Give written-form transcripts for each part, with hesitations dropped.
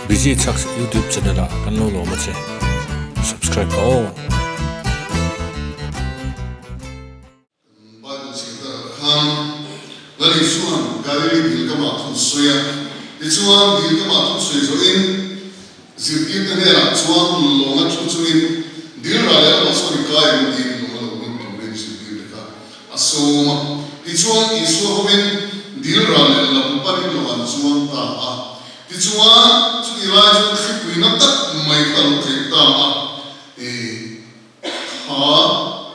Busy Chhaks YouTube channel ah kan lo lawm a che. Subscribe ta aw. Bible chhiar darah khan Lal Isua'n Galili dil kamah thu sawi a, tichuan dil kamah thu sawi zawhin zirtirte hnenah chuan lawnga thu chungin dil rah leh lamah sawn i kai ang tiin lawnga lo lut turin zirtirte kha a sawm a. Tichuan Isua hovin dil rah leh lam panin lawng an chuang ta a. Tichuan chutih lai chuan thlipui na tak mai kha a lo thleng ta a. Kha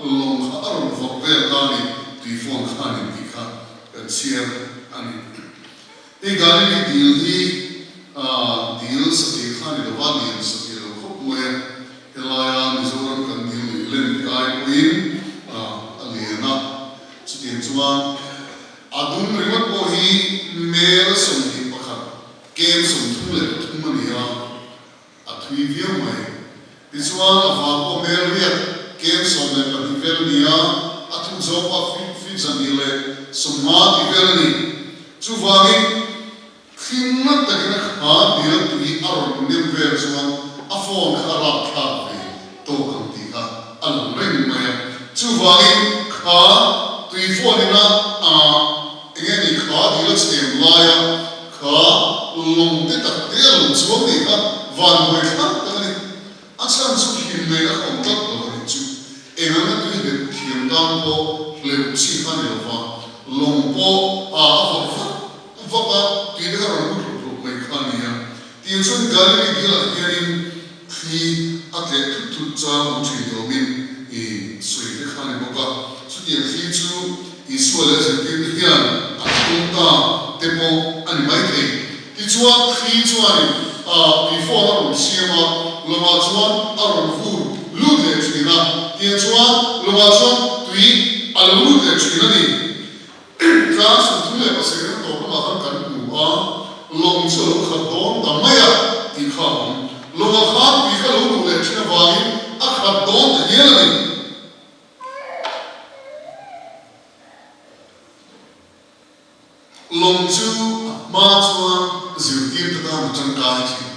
lawng kha a rawn vawrh vel ta ni tui phone kha a ni tih kha kan chhiar a ni. Hei Galili dil hi dil satih kha a ni lova, lian satih lo khawp mai a, helaia Mizoram kan dil lui len te ai pawhin a lian a, chutiang chuan a dum ringawt pawh hi mel 21, kem 33 a ni a. A thui viau mai. Tichuan, a vang pawh hmel riat kem 12 vel a ni a, a thuk zawng pawh feet feet 150 tih vel a ni. Chuvangin, thlimna takin a kha bial tui a rawn nem vel chuan a phone kha a rap thlak ve tawk ang tih kha a lang reng mai a. Chuvangin, kha tui phone ina a enge ni kha dil a chhem laia Kha lawng te tak te a lo chuang nih kha van buai thlak tak a ni. A chhan chu hlim nei a awm tlat lo a nih chu. Eng anga tui hlep thiam tan pawh hleuh chi kha ni lova, lawng pawh a a vawrh vak vak a, tui te kha rawn lut hluk hluk mai kha a ni a. Tiang chuan Galili bialah hianin thli a tleh thut thut chang awm thin dawmin i sawi te kha a ni bawk a. Chutiang thli chu Isua leh a zirtirte hian an tum ta te pawh a ni maithei. Tichuan thli chuanin a tuifawn a rawn siam a, lawngah chuan a rawn vur lut leh thin a. Tiang chuan lawngah chuan tui a lo lut leh thin a ni. Tlang 37 na tawp lamah khan kan hmu a, lawng chu a lo khat dawn ta mai a tih kha a awm. Lawngah khan tui kha lo luh leh thin avangin a khat dawn ta hial a ni. Lawng chu a hma chuan zirtirte tan a tangkai thin.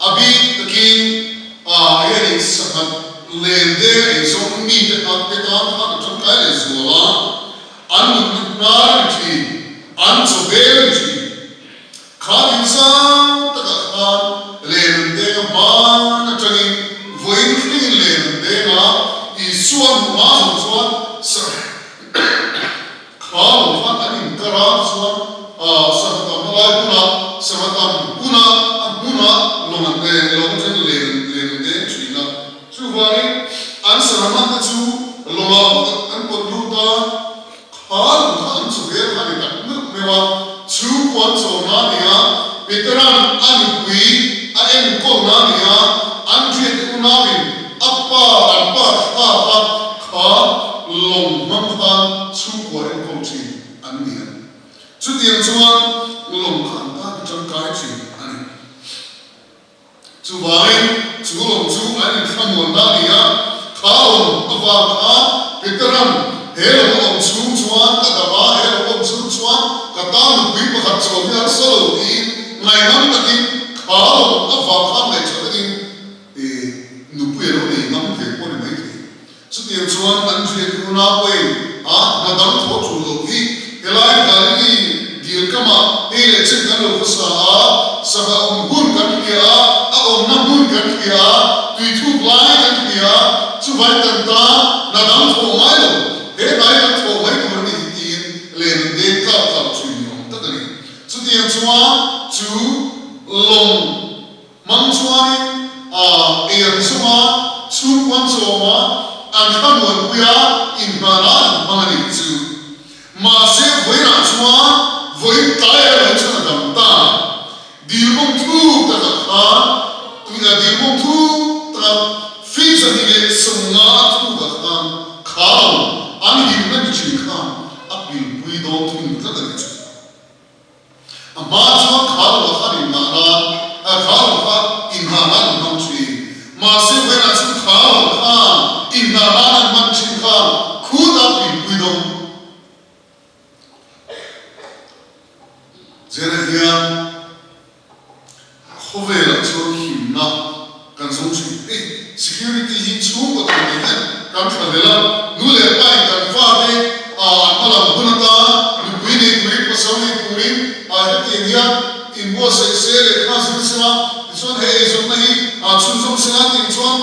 A bik takin a hianin sanghat len deng eizawng mite kha te tan khan a tangkai leh zual a, an nunna hnar a ni thin, an chaw bel a ni thin. Kha thil zau takah khan len an deng a, hman atangin vawiin thlengin len an deng a, Isua an hmuh hma zawng chuan kha lo khan an inkar a, chuan sangha tamna lai hmunah, sangha tam huna a hmunah lawng an deng, lawng atangin len len an deng thin a. Chuvangin an sangha hmante chu lawngah bawk an pawt lut a. Kha lung kha an chu vel kha ni tak meuh meuh a, chhungkua an chawmna a ni a, Petera'n a nupui a enkawlna a ni a, Andrea te unauin a pa an pa thla kha kha lawng hmang khan chhungkua enkawl thin an ni a. Chutiang chuan lawng kha an tan a tangkai thin a ni. Chuvangin, chu lawng chu an inthlamuanna a ni a, kha lawng avang khan Petera'n he lawng a awm chhung chuan ka dam a, he lawng a awm chhung chuan ka tan nupui pakhat chawm hi harsa lo tiin ngaihngam takin kha lawng avang khan ngaihṭha takin nupui a lo nei ngam ve pawh a ni maithei. Chutiang chuan an hriat unau pawhin a hna dang thaw ṭul loh hi helai Galili dil kamah hei leh chen kan lo khawsa a, sangha awm hun kan hria a, a awmna hmun kan hria a, tui thuk lai kan hria a, chuvai kan tan hna dang thawh ngai lo, he hnai kan thawh mai tur a ni hi tiin len an deng tlak tlak ṭhin ni awm tak a ni. Chutiang chuan chu lawng. Hmang chuanin a er chunga chhungkuan chawma an thlamuanpuia inhmanah an hmang a nih chu. Mahse vawiinah chuan vawiin tlai erawh chuan a dam ta. Dilmawng thuk takah khan tuia dilmawng thuk tak feet 250 a thukah khan kha lo an himna ni thin khan a pilpui dawn thung tlat a nih chu. A hma chuan kha lo khan inngah nan, a kha lo kha inngah nan an hmang thin. Mahse vawiinah chuan kha lo khan inngah nan an hman thin khan khutah pinpui dawng. Zela hian. Khawvelah chuan himna kan zawng thin. Hei security hi chhungkaw thei nei hian kan tha vel a, nu leh pa in kan fate ah an hma lam hun atan nupui nei turin pasal nei turin ah hetiang hian inbuatsaih se lehkha zir sela tichuan hei eizawnna hi ah chhunzawm sela tih chuan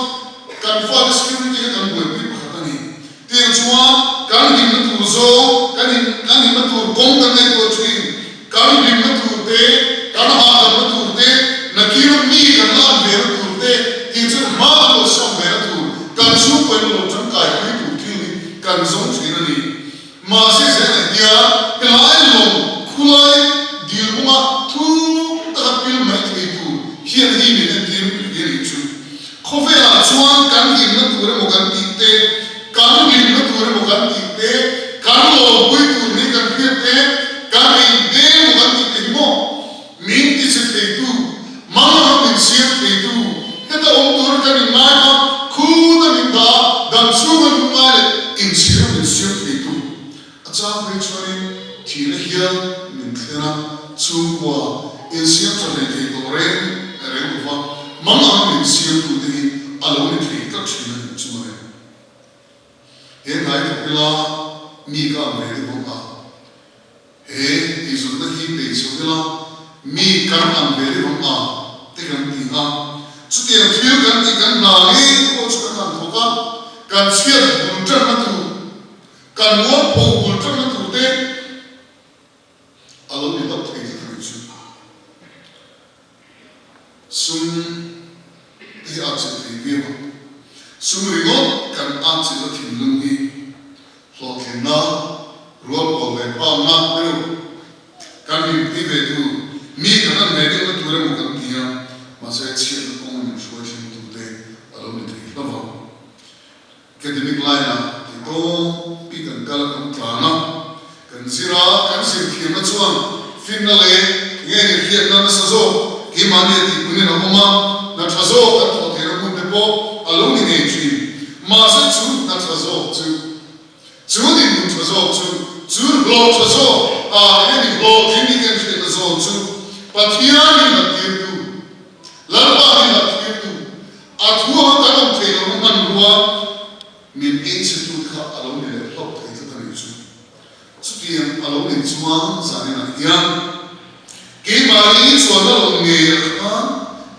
kan fate security kha kan buaipui pakhat a ni. Tiang chuan kan hlimna tur zawng, kan in kan hlimna tur kawng kan ngaihtuah thin. Kan hlimna tur te, kan hahdamna tur te, nakir mi kan lan vena tur te, tiang chuan hma an lo sawm vena tur, kan chhungkaw in lo tangkai pui tur thil hi kan zawng thin a ni. Mahse zenah hian helai lawng khulai dil bunga thuk taka pil mai thei tur hian hi min entir hi a nih chu. Khawvelah chuan kan hlimna tur emaw kan tih te, kan hlimna tur emaw kan tih te, kan lawmpui tur ni kan hriat te, kan ei te emaw kan tih te hi maw? Min tichhe theitu, mangang min siam theitu, heta awm tura kan inngai kha khuta min dah a, dam chhunga lungngai leh inchhira min siam theitu. A chang phei chuanin thihna hial min thlen a, chhungkua insiam tha hlei thei tawh reng reng lo va, mang anga min siamtute hi a lo ni thei tlat thin a nih chu mawle. He hnai thawk ila mi ka ang ve deuh ang a, he eizawnna hi bei chho ila mi kan ang ve deuh ang a te kan ti a, chutiang thil kan tih kan hna ngei te pawh chu kan han thawk a, kan chhiat bul tanna tur Kan mualpho bul tanna turte a lo ni hlauh thei tlat a nih chu. Sum te hi a chilh thei viau a, sum ringawt kan a chilhna thinlung hi hlawhtlinna, rual pawl ve phakna emaw kan hlimpui ve tur, mi kan an ve deuhna tur emaw kan ti a, mahse chhiatna kawng min hruai thleng tute a lo ni thei hlauh a. Academic line ah ti tawng pi kan kal a kan tlan a, kan zir a, kan zir thiamna chuan finna leh nge ni hriatna nasa zawk keimahni a tihpunin a awm a, hna tha zawk kan thawh theihna hmun te pawh a lo ni ngei thin. Mahse chu hna tha zawk chu, chu dinhmun tha zawk chu, chu hlawh tha zawk ah nge ni hlawhtling ni kan hriatna zawn chu Pathian in hlat tirtu, Lalpa hi hlat tirtu, A thu anga kan awm thei lohna hmanrua min eichhetu te kha a lo ni leh hlauh thei tlat a nih chu. Chutiang a lo nih chuan zaninah hian keimahni chuanna lawng ngeiah khan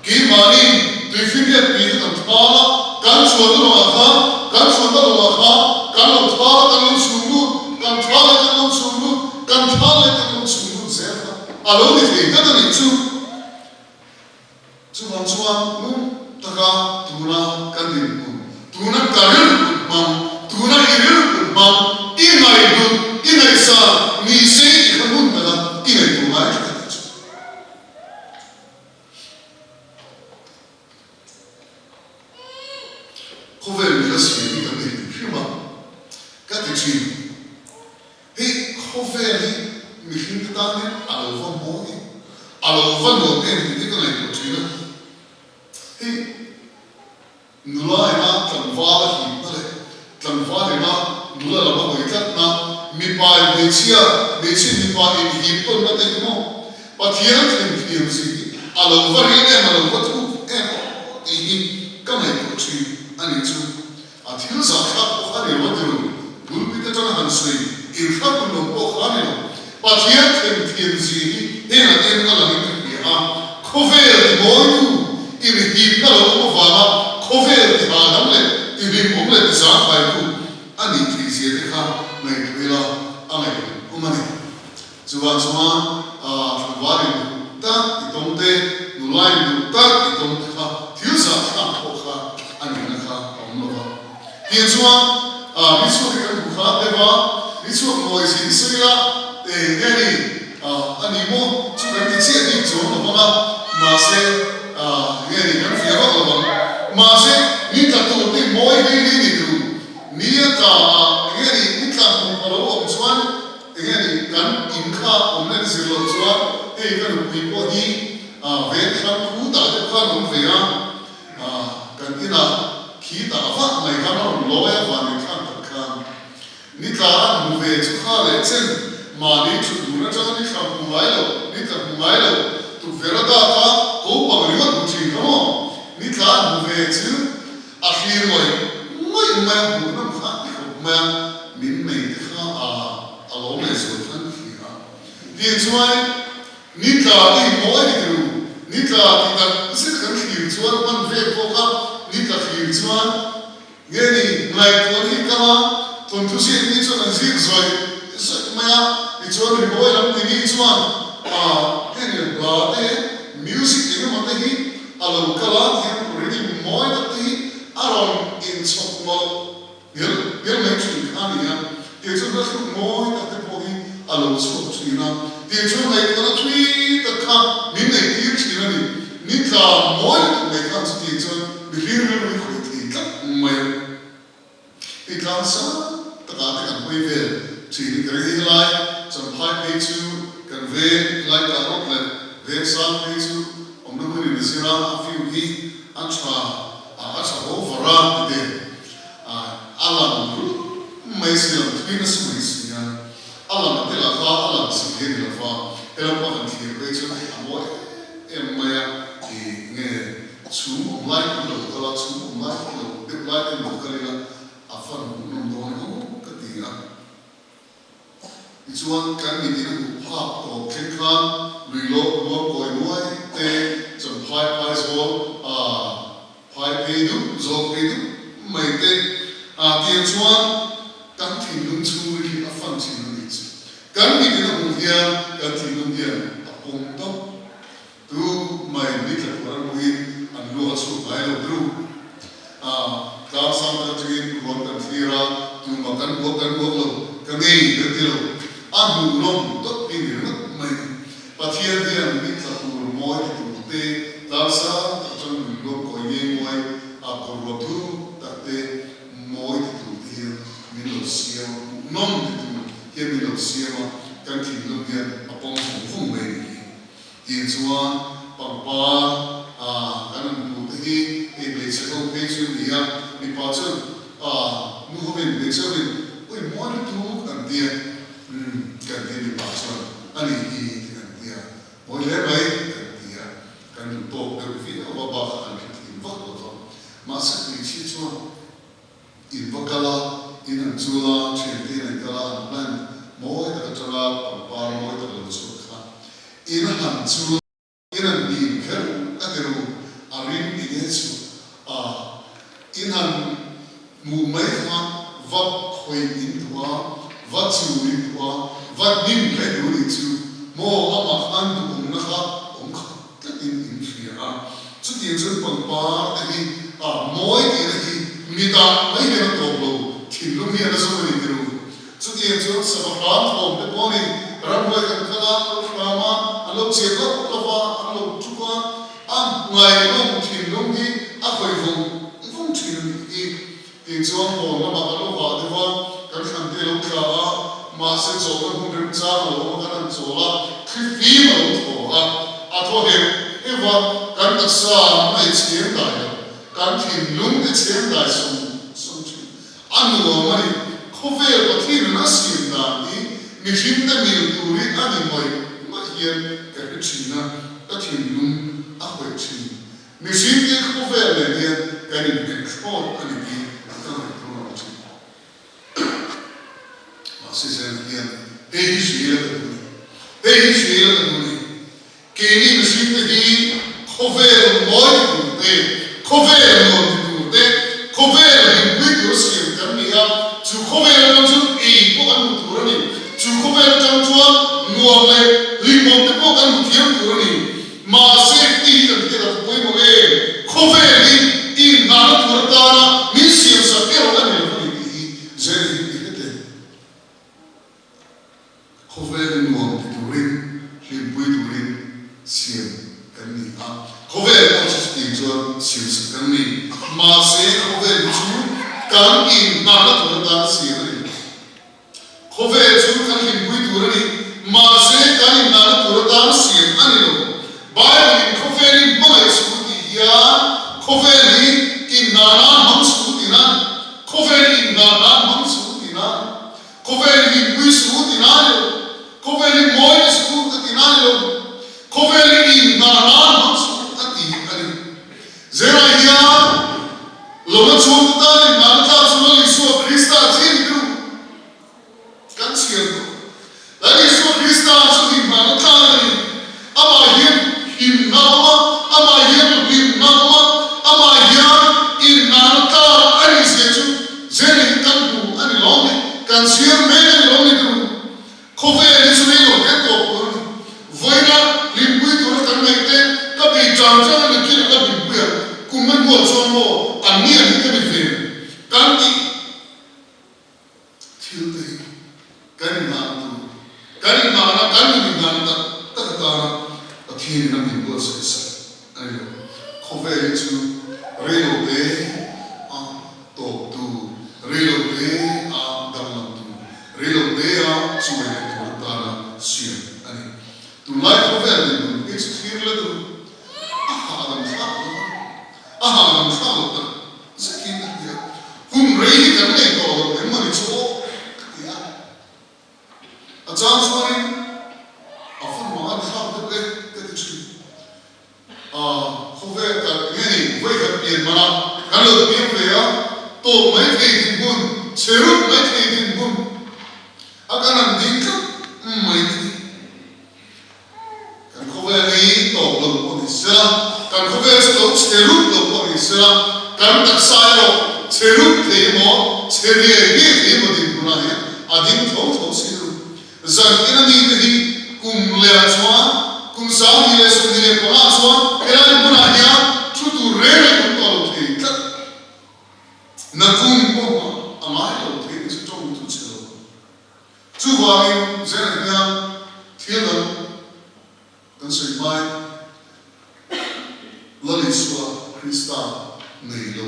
keimahni tuifinriat pui kha kan thal a, kan chuanna lawngah khan kan chuanna lawngah khan kan lo thal a, kan lo chhung lut, kan thal leh kan lo chhung lut, kan thal leh kan lo chhung lut zel kha a lo ni thei tlat a nih chu. Chuvang chuan ngun taka tuna kan dinhmun, tuna ka rilru hmang, tuna i rilru hmang, i ngaihhlut, i ngaihsan ni se i kha ngun taka i ngaihtuah ngai tlat a nih chu. Khawvel mila siam hi kan nei hrim hrim a, ka ti thin. Hei khawvel hi mihring te tan hian a lo va mawi em, a lo va nuam em tih te ka ngaihtuah thin a. Hei nula ina tlangval a hipna leh tlangval ina nula lam a hawi tlatna, mipa in hmeichhia, hmeichhia mipa inhip tawnna te hi maw Pathian themthiam zin hi a lo va ril em, a lo va thuk em aw tih hi ka ngaihtuah thin a nih chu. A thil zahthlak pawh kha ni lo a ti lo, pulpit atanga han sawi inhrap hun lo pawh kha ni lo. Pathian themthiam zin hi hengah te hian a langin ka hria a, khawvel timawitu inhipna lo awm avanga khawvel tihahdam leh tihlimawm leh tizangkhaitu a nih theihzia te kha ngaihtuah ila a ngaihawm a ni. Chuvang chuan tlangval in duh tak i tawng te, nula in duh tak i tawng te kha thil zahthlak pawh kha a nihna kha a awm lo va. Tiang chuan ni chhuak hi kan hmu kha deuh a, ni chhuak mawi zin sawi ila eng nge ni a ni maw chu kan ti chiah bik chuang lo vang a, mahse nge ni kan fiah vak lo vang. Mahse ni tla tur te mawi hlei hlei ni tur, ni a tla a eng nge ni ni tla hmuh a lo awm chuan Enge ni kan in kha awm len zir loh chuan hei ka nupui pawh hi veng thlang khu tah deuh khan awm ve a, kan inah khi tah vak mai khan a rawn lawi a van inthlak tak khan ni tla an hmu ve chu kha leh chen mahni thut hmun atanga ni thla hmu ngai lo, ni tla hmu ngai lo tukverh a dak a ko pang ringawt. tla an hmu ve chu a thlir ngawih ngawih mai a, hmuh nawm kha a ti khawp mai a, min nei te kha a a lawm leh zual khan ka hria a. Tih chuan ni tla tih mawi ni ru, ni tla tih tak zet kan thlir chuan hman vek bawk a, ni tla thlir chuan Nge ni, ngaihtuah hi kal a, thawnthu ziak mi chuan an ziak zawih zawih mai a, tichuan rimawi lam ti mi chuan ah heng leh hla te, music eng emaw te hi a lo kal a, tihian rhythm mawi tak te hi a rawn inchhawp mawlh ngel ngel mai thin kha a ni a, tichuan hla thluk mawi tak te pawh hi a lo chhuak thin a, tichuan ngaihtuahna thui tak kha min neihtir thin a ni. Ni tla mawi lutuk mai khan chutiang chuan mihring rilru hi khawih thei tlat mai a. Hei tlang sang takah te kan hawi vel thin hi ka ring a, helai Champhai phei chu kan veng helai kah rawk leh veng sang phei chu awmna hmun in a zir a, a view hi a tha a, a tha over a ti te a lang rut mai si lang thui nasa mai si a. A lang te lah kha a lang si thei ni lova, helam pawh han thlir phei chuan hei a mawi em em mai a, ih nge chhum awm lai khi lo kal a, chhum awm lai khi lo deuh lai te lo kal ila a fan hmuh nawm dawn emaw ka ti a. Tichuan kan mitin a hmuh phak tawp thleng khan lui lawk luang kawi nuai te Champhai phai zawl a phai phei dup zawl phei dup mai te a tiang chuan Kan thinlung chhungril hi a fan thin a nih chu. Kan mitin a hmuh hian kan thinlung hian a pawm tawp. Tu mai ni tla tur an hmuhin an luak a chhuak ngai lo tru. A tlang sang tak atangin ruang kan thlir a, tumah kan uak kan uak lo, ka ngei kan ti lo. A hmuhnawm tawp hi ni ringawt mai ni. Pathian hian ni tla tur mawi ti tur te, tlang sang tak atang min luak kawi ngei nguai a kawr ruah thu tak te, Mawi ti tur te hian min lo siam a, hmuhnawm ti tur hian min lo siam a, kan thinlung hian a pawm vung vung mai a nih hi. Tiang chuan pangpar a kan han hmuh te hi hei hmeichhe ho phei chu a ni a, mipa chuan a nu hovin hmeichhe hovin ui mawi lutuk an ti a, umm kan ti mipa chuan a nih hi te kan ti a, mawi hle mai kan ti a, kan duh tawk deuh viau a bakah kan hre thin vak lo va. Mahse hmeichhia chuan in va kal a, in an chul a, thiante in an kal a, an plant mawi tak atanga pangpar mawi tak lo chhuak kha in han chul a, in han hnim kher a ti ru, a rim enge chu a in han Hmuh mai kha va khawih in duh a, va chul in duh a, va hnim kha i duh nih chu maw amah khan duhawmna kha awm khat tlatin in hria a. Chutiang chuan pangpar te hi a mawi tihna hi mitah mai hian a tawp lo, thinlung hian a zawm a ni ti ru. Chutiang chuan sava hram thawm te pawh ni ramhuai kan kal a, an lo hram a, an lo chian loh loh a, an lo tuk a, a ngaihnawm thinlung hi a khawih vawng vawng thin a nih hi. Tih chuan hawn lamah kan lo vah deuh a, kan thlan te a lo tla a, mahse chawlhna hmun remchang a lo awm a, kan han chawl a, thlifim a lo thaw a, a thaw heuh heuh a, kan taksa an ngaih chheng dai lo, kan thinlung te chheng dai sawng sawng thin. A nuam a ni. Khawvel Pathian a siam dan hi mihringte mil turin a ni ngawih ngawih hian ka hre thin a, ka thinlung a khawih thin. Mihringte khawvel nen hian kan inhmeh thlawt a ni tih ka ngaihtuah lo thin. Mahse zel hian hei hi hria ila ka duh a ni. Hei hi hria ila ka duh a ni. Keini mihringte hi khawvel mawi ti tur te, khawvel nuam ti tur te, khawvel hlimpui tur a siam kan ni a, chu khawvel atang chuan ei pawh kan hmu tur a ni, chu khawvel atang chuan nuam leh hlimawm te pawh kan hmu thiam tur a ni. Mahse tih hi kan hriat a va pawimawh em? Khawvel hi inhnahna tur atana min siamsak erawh a ni lo a ni tih hi Jerry hi i hre teh. Khawvel i nuam ti turin, hlimpui turin siam kan ni a. Khawvel pawh chu chutiang chuan siamsak kan ni. Mahse, khawvel hi chu kan inhnahna tur atan siam a ni. Khawvel chu kan hlimpui tur a ni. Mahse, kan inhnahna tur atan siam a ni lo. Bible-in khawvel hi hmangaih suh tih hian khawvel hi inhnah nan hmang suh tihna a ni. Khawvel hi inhnah nan hmang suh tihna a ni. Khawvel hi pui suh ti nai lo, khawvel hi mawi ni suh a ti nai lo, khawvel hi inhnah nan hmang suh a ti a ni. Zirah hian. Lawma chhungte tan inhmahna tlak chu Lal Isua Krista chin chu kan chhiar tawh. Lal Isua Krista chu inhmahna tlak a ni. Amah hian hlimna a awm a, amah hian hlimna a awm a, amah hian inhmahna tlak a nih zia chu zel in kan hmu a ni lawm ni, kan chhiar mek a ni lawm ni tur. Khawvel hi chu rei lo hle tawp tur a ni. Vawiina hlimpui tura kan ngaih te ka bei chang chang a ni khi laka hlimpui ang kum a hnuah chuan maw an ni ang hi ka ni ve kan tih thil te hi kan inhahna tur kan inhahna kan nun inhahna tak tak atana Pathian in a min buatsaih sak a ni lo. Khawvel hi chu rei lo te a tawp tur, rei lo te a danglam tur, rei lo te a chuai leh tur atana siam a ni. Tunlai khawvel dinhmun hi chu thlir la tur a hahdam thlak lo a, a hahdam thlak lo tak zetin a hria. Hun rei hi kan nei tawh lo eng mawni chu aw ka ti a. A chang chuanin a fun mang a thlak deuh e ka ti thin. A khawvel kan nge ni vawikhat pian mana kan lo piang ve a, tawp mai thei dinhmun, chhe rup mai thei dinhmun a kan han ding tlat mai te hi kan khawvel hi tawp lo pawh ni sela, kan khawvel chu lo chhe rup lo pawh ni sela, kan taksa erawh chhe rup thei emaw, chhe riai riai thei emaw dinhmunah hian a ding tho tho si lo. Zan ina mite hi kum lehah chuan kum 2025 chuan helai hmunah hian thu tur reng reng awm tawh lo thei tlat. Nakum pawh a ngai lo thei ni chu tawng tu che lo. Chuvangin zenah hian thil dang kan sawi hmain Lal Isua Krista nei lo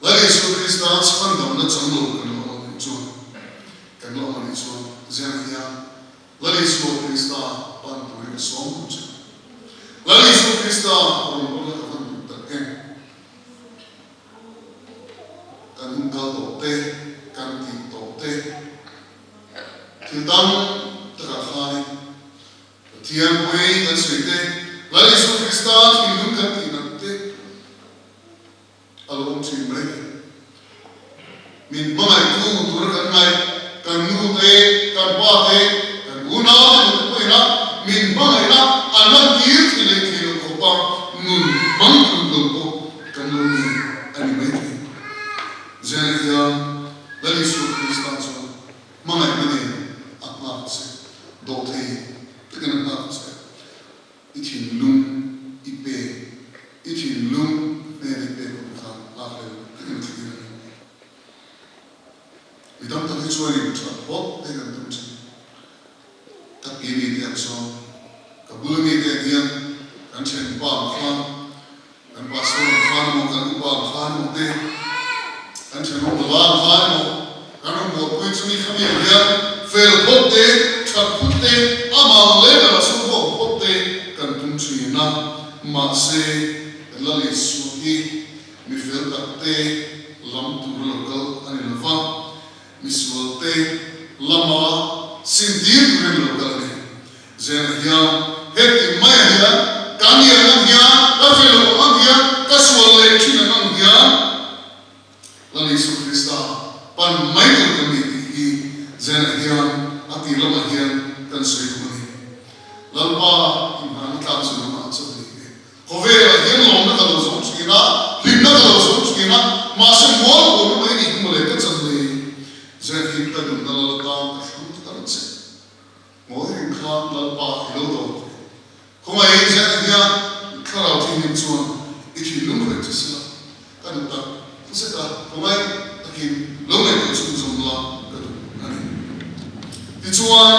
Lal Isua Krista chhandamna chang lo kan la awm a nih chuan, kan la awm a nih chuan ziang hian Lal Isua Krista pan turin ka sawm tur che. Lal Isua Krista rawn rawt la ka van duh tak em? Kan hun kal tawh te, kan tih tawh te, thil tam takah khanin Pathian pawi kan sawi te, Lal Isua Krista thinlung kan tih nat te, A lo awm thin mai. Min hmangaihtu tura kan ngaih, kan nu te, kan pa te, kan unau te emaw te pawhin a min hmangaihna an lan tir thei leh thei lo khawpa nun hmang tluk lo pawh kan lo ni a ni mai thei. Zela hian Lal Isua Krista chuan hmangaihna nen a nghak che, dawhthei takin a nghak che. I thinlung i pek, i thinlung hnen i pek hun kha lak leh takin a thlir a ni. Mi tam tak hi chuanin that phawt te kan tum thin. Ka pi mite ang sawn, ka bula mite ang hian kan thenpa ang khan, Kan pastor ang khan emaw, kan upa ang khan emaw te, kan thenawm nula ang khan emaw, kan rawn buaipui chu ni khami ang hian fel phawt te, that phut te, amah ang leh berah chhungkaw ang phawt te kan tum thin a. Mahse, kan Lal Isua hi mi fel tak te lam tura lo kal a ni lo va, misual te lama sintir turin lo kal a ni. Zela hian heti maiah hian ka ngian ang hian, ka fel awm ang hian, ka sual leh thin ang ang hian Lal Isu Krista pan mai tur kan ni tih hi Zela hian a tir lamah hian kan sawi duh a ni. Lalpa inhahna tlak chu nangmah chauh a ni e. Khawvelah hian lawmna ka lo zawng thin a, hlimna ka lo zawng thin a, mahse mual pawhna mai nih hi mawle ka chan nei. Zela hi ka nunna lal atan ka thlang ta che. Ngawi reng khan Lalpa i lo dawr thei. Khawngaihin ziahna hian i thlarau thinghlim chuan i thinlung khawih che sela, ka duh tak zet a, khawngaih takin lo ngaihtuah chhunzawm la ka duh a ni. Tichuan,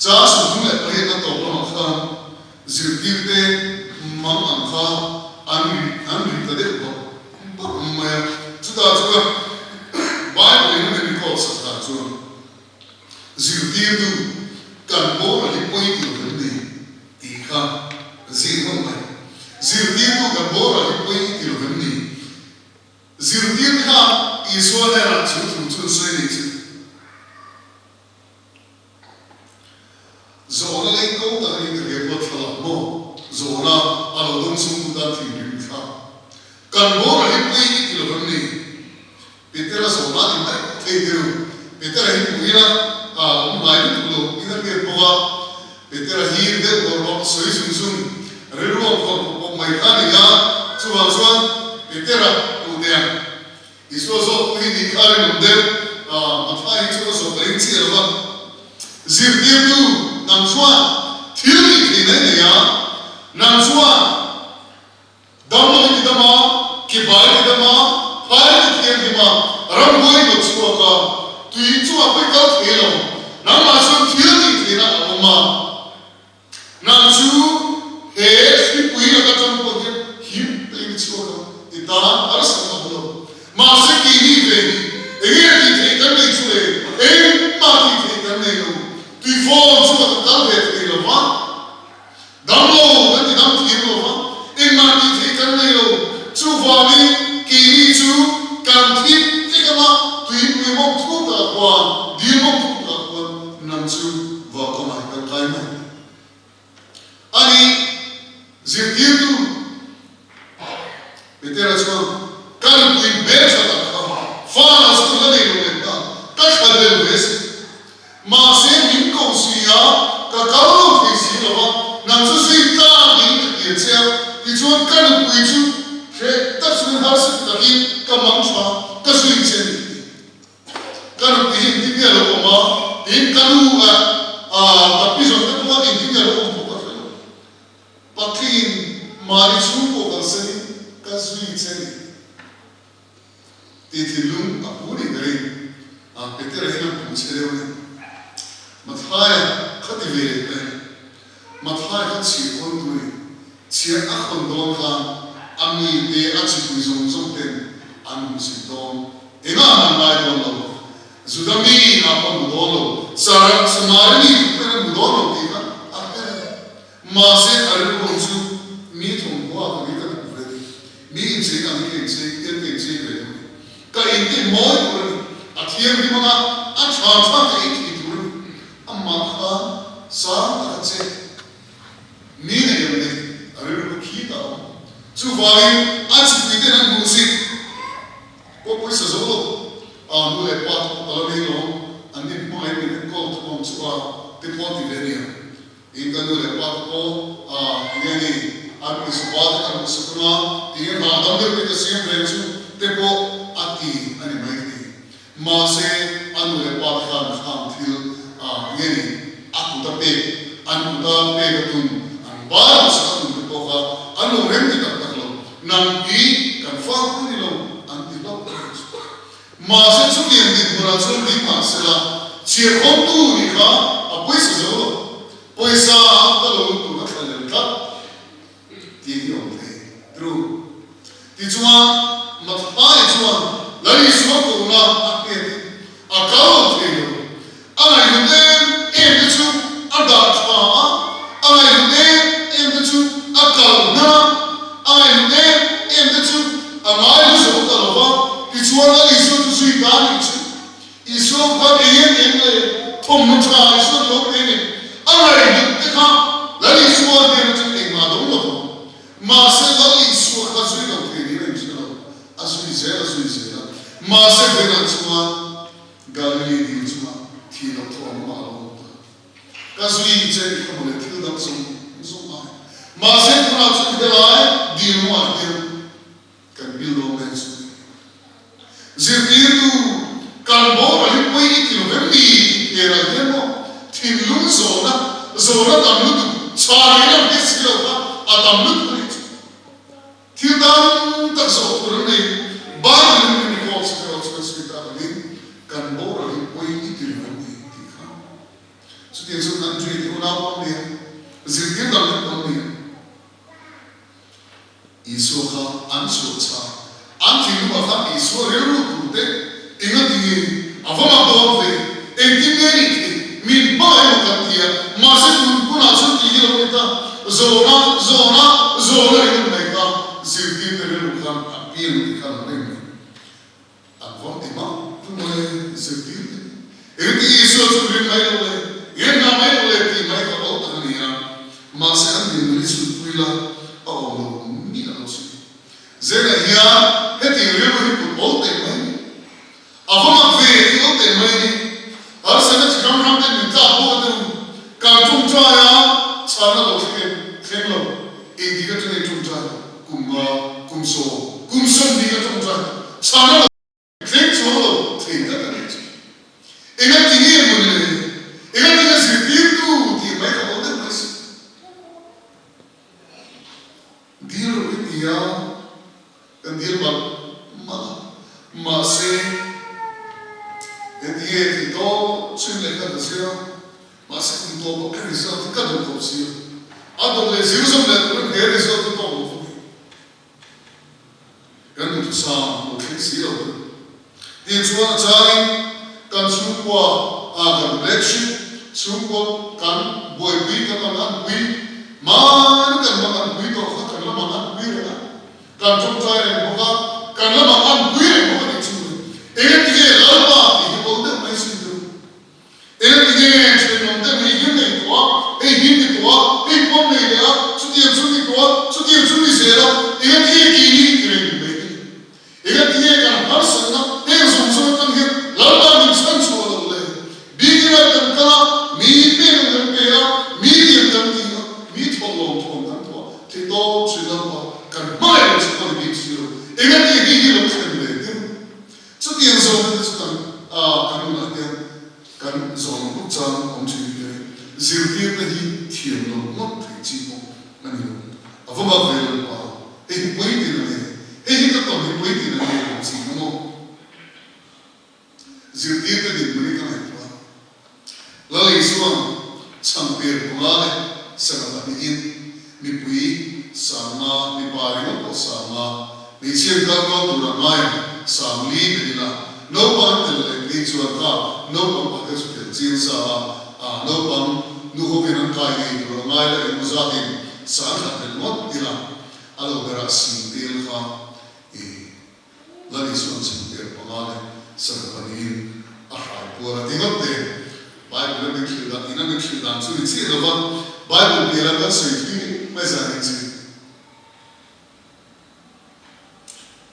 Chang 38 na tawp lamah khan zirtirte mang ang kha an ri an ri ta deuh bawk bawk mai a, chutah chuan Bible in a min record sak dan chuan, Zirtirtu kan boral hi pawi ti lo em ni? tih kha zir ngawt mai. Zirtirtu kan boral hi pawi ti lo em ni? Zirtir kha Isua hnenah chu thu chu an sawi nei chu. Zawhna lei ko tak anih ka hria huat thlalak maw? Zawhna a lo dawng chhungtu tan thinrim thla. Kan boral hi pawi i ti lo em? zung zung, rilru ang phawrh pawp pawp mai kha a ni a. Chuvang chuan Petera tute ang Isua zawk pawh hi nih kha a rinawm deuh. Matthai hi chu a zawh ka ring chiah lo va. Zirtirtu, nang chuan thil tih theihna i nei a, nang chuan Damlo i ti dam a, kibai i ti dam a, phai i ti thianghlim a, rambuai i dawt chhuak a, tui chungah pawh i kal thei lo. Nangmah chuan thil tih theihna a awm a, nang chu he hripui laka tang pawh hian him takin i chhuak a, i tan harsat a awm lo. Mahse keini ve hi enge tih theih kan nei chu le? Engmah tih theih kan nei lo. Tuifawn chungah kan kal ve thei lo va. Damlo kan ti dam thiam lo va, engmah tih theih kan nei lo. Chuvangin keini chu kan thip vek anga tuipui mawng thuk takah khuan, dil mawng thuk takah khuan nang chu vaukamah i kal kai mai a ni. Zirtirtu Petera chuan, Ka nupui hmeltha tak kha fa lo chu la nei lo leh ta, ka thla del ve si. Mahse min ko si a, ka kal lo thei si lo va, nang chu zui tlak niin ka ti a che a, tichuan ka nupui chu hreh tak chungin harsa ti takin ka mang tha, ka zui che ni ti. Ka nupui hi engtin nge a lo awm a, tiin ka nu ah ka pi zawt te pawh engtin nge a lo awm pawh ka hre lo. Patling mahni chhungkaw kalsanin ka zui che ni. Tih thinlung a pu nih ka ring. A Petera hian a puh che deuh a ni. Mathaia kha ti ve leh mai a ni. Mathaia kha chhiah khawn tu a ni. Chhiah a khawn dawn khan a mite a chipui zawng zawng ten an hmu zin dawn. Engah an ngai dawn lo. Juda mi ah pawh an hmu dawn lo. Samari mi pawhin an hmu dawn lo tih kha a hre a ni. Mahse, a rilru chu mi thawmhnaw ah ka ni ka duh ve ni. Mi inchei ang hi ka inchei, hian ka inchei ve lo ni. Ka intih mawi tur a ni. A thianghlim anga a tha tha ka ei thei tur a ni. Amah khan sang taka che mi nei ang nei a rilru ka khi ta awm. Chuvangin a chipui ten an hmuh zit pawh pawisa zo lo. A nu leh pa te pawh ka la nei lo. An nin hmangaih min enkawl thu ang chu a ti pawh ti ve nia. Tin ka nu leh pa te pawh enge ni an pawisa ba te kan hmuhsak ang a, tiin hahdam deuh te ka siam reng chu te pawh a ti a ni mai thei. Mahse a nu leh pa te khan khang thil enge ni a kut a pek, an kut a pek a tum, an ba hmuhsak a tum te pawh kha an lo rem ti tak tak lo. Nang hi kan fa pui ni lo an ti hlauh a nih chu. Mahse chutiang dinhmunah chuan ding mah sela, chhiarkhawmtu nih kha a pawisa zo lo. Pawisa a ka lo lut tur a thla lel tlat tih hi awm thei. True. Tichuan, Matthai chuan Lal Isua kohna a hriatin a kal lo thei lo. A ngaihhlut em em te chu a dah tha a, a ngaihhlut em em te chu a kal hnan a, a ngaihhlut em em te chu a ngaihlu zo ta lo va, tichuan Lal Isua chu zui ta nih chu. Isua khan eng em em leh thawmhnaw tha Isua lo pe nen a ngaihhlut te kha Lal Isua hnen atang engmah a dawng lo va, mahse Lal Isua kha zui lo thei niin a inhre lo, a zui zel a zui zel a, mahse vawiinah chuan Galili dil chungah thi loh thu ang mah a lo awm ta. Ka zui che i kha mawle thil dang zawng zawng ai. Mahse tunah chuan helai dil mawah hian kan pil dawn mai chu ni. Zirtirtu, kan boral hi pawi i ti lo vem ni tih pherah hian maw thinlung zawhna, zawhna tam lutuk, chhan in ang hriat si lo kha a tam lutuk a nih chu. Thil tam tak zawh tur an nei. Bible in min record sa erawh chuan sawi tak angin kan boral hi pawi i ti lo ni tih kha. Chutiang chuan Andrei te unau pawh an nei a, zirtir dang te pawh an nei a. Isua kha an chhuah chhah. An thinlungah khan Isua rilru tur te engatinge a va mak dawn ve? Engtin nge nih theih? Min hmangaih emaw kan ti a, mahse tun hunah chuan tih hi lo ni ta. Zawhna, zawhna, zawhna ringawt mai kha zirtirte rilru khan a piang tih kha lo reng mai. An vawm ti mak tu mawle zirtirte. Engati Isua chu ring mai lo le, ngen hna mai lo le tih mai kha awl tak a ni a, mahse an dinhmun hi chhunpui la a awm lo miah lo si. Zela hian hetiang rilru hi put awl teh mai ni. A va mak ve tih awl teh mai ni. Harsatna chi hrang hrang ten min tlak bawk a te u. Kan ṭawngṭai a, chhana lo thleng em? Chhana lo thleng chuang lo thei tlat a nih chu. Engati nge maw le? Engati nge zirtirtu tih mai ka awl deuh mai si? Dil rawh i ti a, kan dil malh malh a, mahse engti nge tih tawp chhin leh kha ka zir a, mahse kum tawpah ka result hi ka duh khawp si a, a dawt leh zir zawm leh turin he result hi tawk lo fo thei. Kan duhthusam lo thleng si lo chu. Tin chuan a changin kan chhungkua ah kan black sheep chhungkua kan buaipui kan lam an pui mahni kan lam an pui tawh kha kan lamah an pui reng a, kan tawngtai reng bawk a, kan lamah an pui reng bawk a nih chu le. Engati nge Lalpa tih hi awl deuh mai sin deuh. Engati nge thenawm te hei hi nei tawh a, hei hi ni tawh a, hei pawm nei leh a, chutiang chu ni tawh a, chutiang chu ni zel a, engati nge tih hi ti reng mai hi? Engati nge kan harsatna heng zawng zawng atang hian Lalpa min chhan chhuah loh le? Biakina kan kal a, mi pek ang kan pe a, mi lian kan ti a, mi thawhlawm thuam kan tuah thei tawp thin Lalpa kan hmangaih loh chu pawh ni bik si lo. Engati nge hei hi lo thlen ve deuh? Chutiang zawhna te chu kan kan nunah hian kan zawhna buk chang awm thin hi ka ring. Zirtirna hi thiam lo ngawt theih chi pawh a ni lo. A va mak ve lo pa, hei hi pawi tin a ni, hei hi ka tawn hi pawi tin a ni lo chi kha maw? Zirtirte dinhmun hi ka ngaihtuah a. Lal Isua'n chhangpir panga leh sangha pahnihin mipui sanga, mipa ringawt pawh sanga, hmeichhia kal kual tura ngaia sang li tel ila, naupang an tel leh phei chuan kha naupang pakhat chu tel chiang sa a, a naupang nu hovin an kai ngei tura ngai la engmaw zatin sang khat tel ngawt ila, a lo berah sing tel kha i. Lal Isua'n chhungtir panga leh sangha pahnihin a hrai puar a ti ngawt te. Bible a min hrilh dan, in a min hrilh dan chu ni chiah lo va, Bible piah lam kan sawi thui mai zan in chu.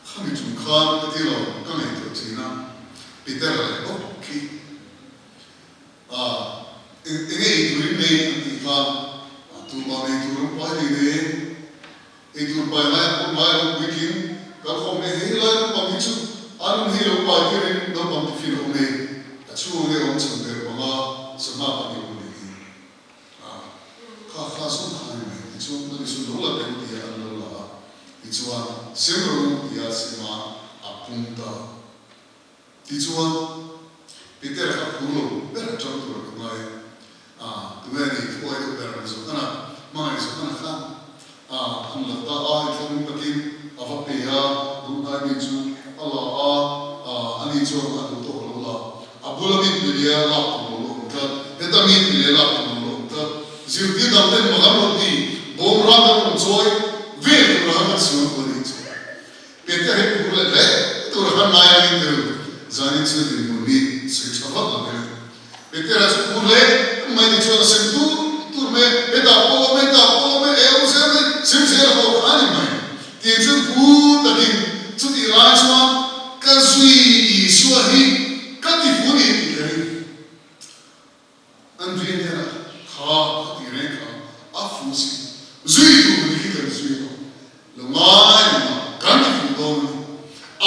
Khami tum khan ka ti lo, ka ngaihtuah thin a, Peter leh bawk khi a eng enge ei turin nei an tih khan tumah nei tur an pai hlei nei. Eitur pai lai a pawm lai lo puitling kalkhawm leh hei lai naupang hi chu an awm hei lo pai tirin naupang tiffin a awm e, a chhung nge awm chhan ber panga sangha pahnih awm leh hi a kha kha zawng kha ani mai tichuan ani chu lo la tel tia an lo la a tichuan sem rawh u tia sema a pung ta. Tichuan, Peter kha phur lo ber a tang tur a ka ngai a, tunge a nih thuai deuh ber ang Johana, hmangaih Johana khan a an la ta a, inthlahrung takin a va pe a, bul hnai mi chu a la a, ani chuan a duh tawk a lo la, a bula mi hmeichhia lak tur lo la awm tlat, heta mi hmeichhia lak tur lo la awm tlat, zirtir dang ten mak an rawn ti, bawm ram an rawn chawi vel tur a han sual tu a nih chu. Peter hi phur leh hle tur a khan ngai a ni tirh zanin chu dinhmun hi sawi tha vak lo vek. Peter-a chu phur hle mai ni chuan a sem tur tur mai a, hetah pawh awm e, hetah pawh awm e, e awm zel mai, sem zel a pawh kha a ni mai. Tih chu phur takin chutih lai chuan ka zui Isua hi ka ti fu ni tih ka ring. An rian hian a kha a ti reng kha a fu si. Zui tur ni hi kan zui lo. Lo ngai reng a, kan ti fu dawn a ni.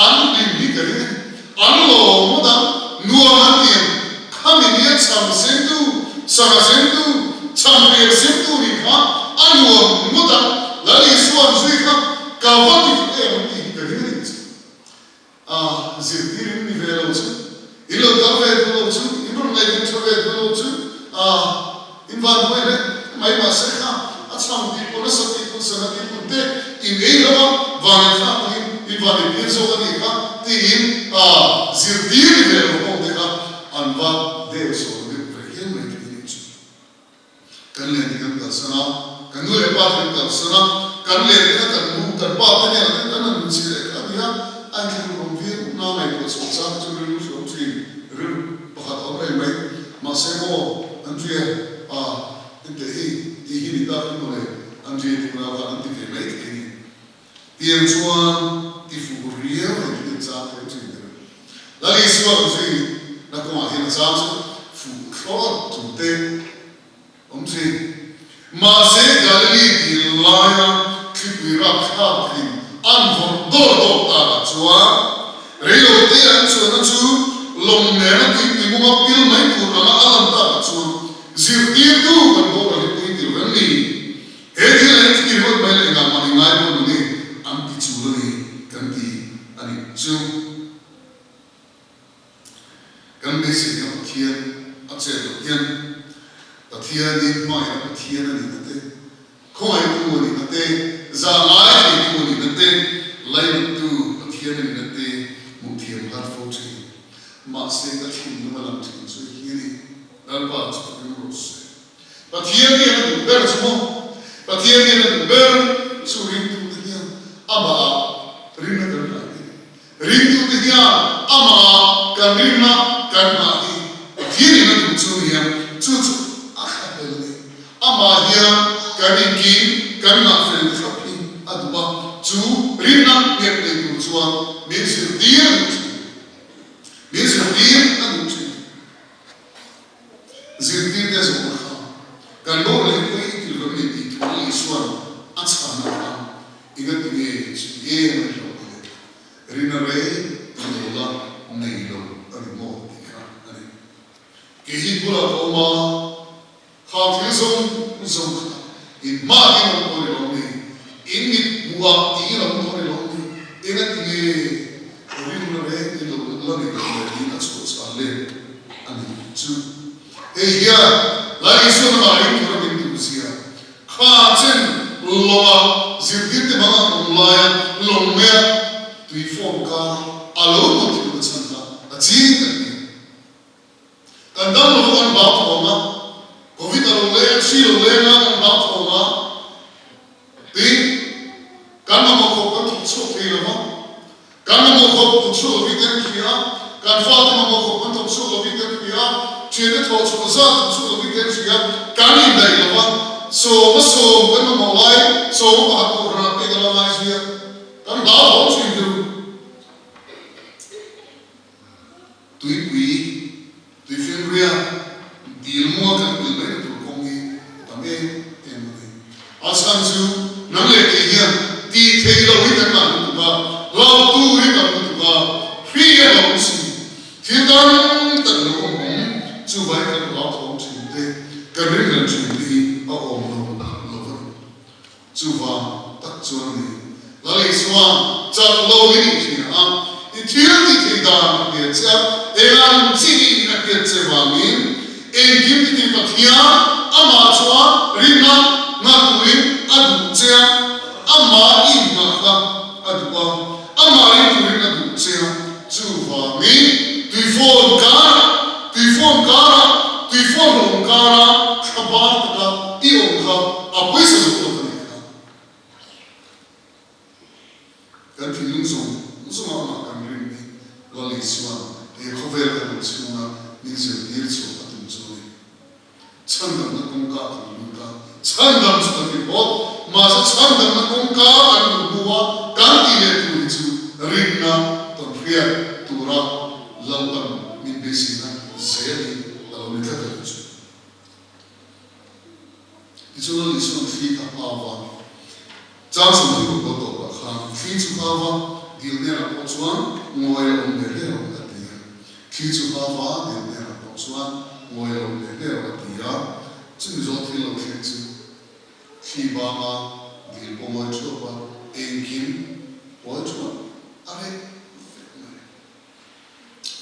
An hlim hi ka ring a ni. An lawm ngawt ang, nuam an ti ang. Khami nia chhang sentu, sangha sentu, chhang pian sentu nih kha a nuam ngawt ang. Lal Isua an zui kha ka va ti fu em ang tih hi ka ring a ni chu. A zirtir in ni ve lo chu, in lo kal ve duh lo chu, in rawn ngaihven tha ve duh lo chu, a in van huai hle mai mahse kha a chhang tih pawn a sa tih pawn sangha tih pawn te in ei lo a, van ei thlak takin in van ei pian zawk a nih kha tiin a zirtir ni ve lo ho te kha an va deu sawn deuh ve hial mai thei nih chu. Kan len hi kan kalsan a, kan nu leh pa te kan kalsan a, kan len te kha kan nu, kan pa te nen ah kan han inchhir leh kha a ni a, a inthleng rawng viau na ngaihtuah chhuah chang chu rilru hriam thin, rilru pakhat a awm reng mai. Mahse maw Andrea a enteh hei tih hi ni tak hi mawle Andrea tih unau khan an ti ve mai thei a ni. Tiang chuan ti fuh riau reng hi an chang thei thin ber. Lal Isua kan zui na kawngah hian a chang chu fuh thlawt tum te awm thin. Mahse Galili dil laia thlipui rapthlak thin an vawrh dawr dawr takah chuan. Reilo te an chuanna chu lawng nena tuipui mawnga pil mai tur anga a lan takah chuan zirtirtu kan boral hi pui tir reng ni. He thil a inthlir ringawt mai leh engah mah i ngai dawn lo ni an ti chul a ni kan ti a nih chu. Kan beiseina Pathian a chet loh hian Pathianin hmaina Pathian a nihna te, khawngaihtu a nihna te, zahngai theitu a nihna te, lainattu Pathian a nihna te hmuh thiam har fo thin. Mahse ka thinlung a lang thin chu hi a ni, Lalpa chu fakin rawh se. Pathian hian a duh ber chu maw? Pathian hian a duh ber chu ringtute hian amah ah rinna kan dah hi. Ringtute hian amah ah kan rinna kan nghah hi Pathian in a duh chu nia, chu chu a thla fel a ni. Amah hian kan inkim kan nghah fel thlap hi a duh a, chu rinna nghet nei tur chuan min zirtir a duh thin. Min zirtir a duh thin. Zirtirte zawhna kha kan boral hi pawi i til vang ni tih thu Isua'n a chhanna kha engati nge chuti em a hlauh ni le? Rina rei i lo la nei lo a ni maw tih kha a ni. Kei hi bulah ka awm a, kha thil zawng zawng kha in hma in awm tawh ni lo ni, in mit hmuh ah tiin awm tawh ni lo ni, engati nge rinna reng i lo la nei lo le tiin a chhuah chhan let a ni chu. Hei hian Lal Isua lamah ring tura min duh zia kha chen lawngah zirtirte bang an awm laia lawng maia tui fawm kar a lo hmu thilna chhan kha a ching tak ni. Kan dam lo kan hlau thawm a, Covid a lo leng, hri lo leng a kan hlau thawm a, Tin, kan mamawh khawp kan thawk chhuak thei lo va, kan mamawh khawp thawk chhuak lovin kan hria a, kan fate mamawh khawp kan thawk chhuak lovin kan hria a, thiante thawh chhuah zat thawk chhuak lovin kan hria a, kan indaih lo va, sawma sawm kan mamawh lai, sawma pakhat kohhranah pek a lo ngai zui a, kan hlauhawm thin deuh. Tuipui, tuifinria, dil mua kan pil mai na tur kawng hi a tam em em a ni. A chhan chu nang leh kei hian tih theih loh hi kan ngah lutuk a, hlautu hi tam lutuk a, hri a hlauh si, thil tam tak lo awm awm, chuvai kan hlauthawng thin te, kan rinhlelh thin te hi a awm lo lo va ni. Chuvang tak chuan ni, Lal Isua chak lo i nih hria a, i thil ti thei dan a hria che a, engang chi i nih a hriat che vangin engkim ti thei Pathian amah chuan rinna nghah turin a duh che a, amah i inghah kha a duh a, amah ring turin a duh che a, chuvangin tuifawn karah, tuifawn karah, tuifawn rawng karah thlabar taka i awm kha a pawisa zawk lo ka nih kha. Kan thinlung zawng zawngah amah kan rin hi Lal Isua'n he khawvel kan awm chhunga min zirtir chhuah a tum chu a ni. Chhandamna kawngka kan lut a, chhandam chu kan ni phawt. Mahse chhandamna kawngka kan luh hnua kan tih leh tur hi chu rinna tawnhriat tura Lalpan min beiseina zel hi a lo ni tlat a nih chu. Tichuan Lal Isua'n thli kha hau va, chang 30 pawh tawpah khan thli chu hau va, dil hnenah pawh chuan ngawi a awm hle hle rawh a ti a. Thli chu hau va, dil hnenah pawh chuan ngawi a awm hle hle rawh a ti a. Chumi zawh thil lo thleng chu thli banga dil pawh ngawi thuap a, engkim pawi thuap a reh vek mai.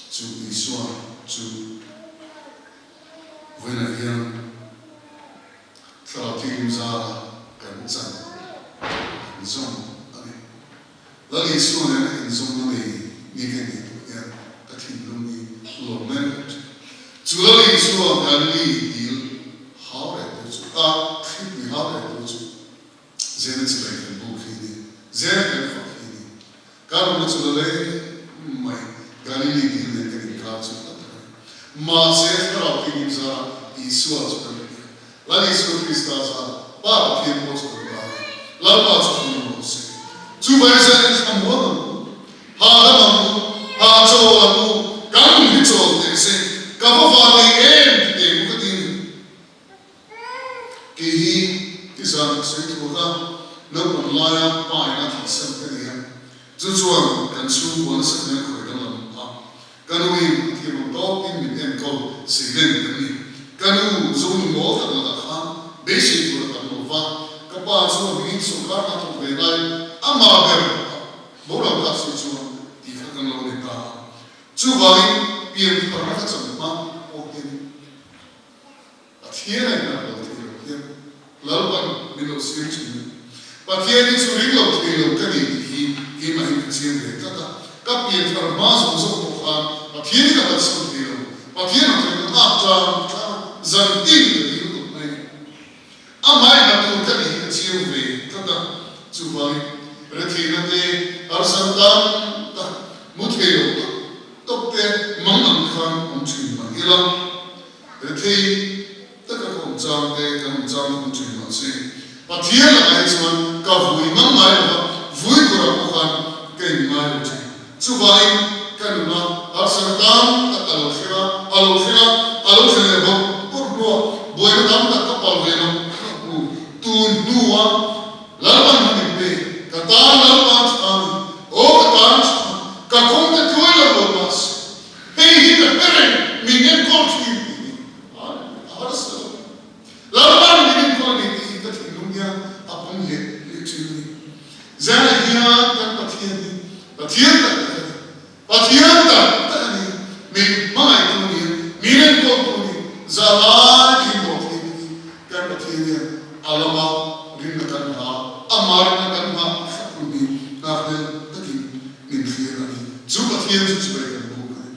Chu Isua chu vawiinah hian Thlarau Thianghlim zara kan chan kan zawm a ni. Lal Isua nena inzawmna nei ni ka nih duh hian ka thinlung hi lawm mai mai thin. Chu Lal Isua Galili dil hau reh tur chu, a thlipui hau reh tur chu Zena chibai kan buk hi ni, Zena kan fak hi ni. Kan awmna chu la lei mai, Galili dil nen kan inkar chu hla tak a ni. Mahse, Thlarau Thianghlim zarah Isua chu kan hria. Lal Isua Krista zarah Pa Pathian pawh chu kan tan a, Lalpa chu hmuh rawh se. Chuvai zanin thla muang ang u, hahdam ang u, hahchawl ang u, kan nun hi chawl teh se, ka va vanei em ti teh u ka ti a ni. Kei hi i zan ka sawi thuak a, naupang laia pa ina thihsan ka ni a, chu chuan kan chhungkua nasa hian khawi dang. Ka nu in a thiam ang tawkin min enkawl seilen kan ni. Ka nu Zonu mawl tak lakah khan beisei tur a tam lo va, ka pa chu a hmingin sawrkar hna thawk ve lai amah ber a boral tak si chuan tih kha kan lo ni ta a. Chuvangin piantharna ka chan hma pawh hian Pathian a inhlat lo thei lo hian Lalpan min lo siam thin a ni. Pathian hi chu ring lo thei lo ka ni tih hi keimahin ka chiang ve tlat a. Ka pianthar hma zawng zawng pawh khan Pathian hi ka kalsan thei lo. Pathian ang thei ka nghak tlang tlang a, zan tin ka dil tawp mai a ni. Amah inhlat tur ka nih hi ka chiang ve tlat a. Chuvangin retheihna te, harsatna tam tak, mu thei lo tak tawp te mang ang khan awm thin mah ila. Rethei taka ka awm chang te, kan awm chang te awm thin mah se, Pathian lakah hi chuan ka vui mang ngai lo va, vui turah pawh khan ka in ngai lo thin. Chuvangin ka nuna harsatna tam tak a lo thleng a, a lo thleng a, a lo thlen leh bawk bawk hnuah buaina tam tak ka pal ve lo ka hmu. Tun hnua Lalpan han in pe, ka tan Lalpa tha ni, aw ka tan tha, ka kawng te tluai lo lo mah se, Hei hi ka hre reng, min enkawl thin tih hi a harsa lo. Lalpan min enkawl a ni tih hi ka thinlung hian a pawm leh leh thin a ni. Zana hian kan Pathian hi Pathian tak tak a ni. Pathian tak tak a ni. Min hmangaihtu a ni a, min enkawltu a ni. Zalai takin dawh thei takin kan Pathian hian a lama rinna kan hla, ama rinna kan hla thlap hun hi nghakhlel takin min thlir a ni. Chu Pathian chu chibai kan buk a ni.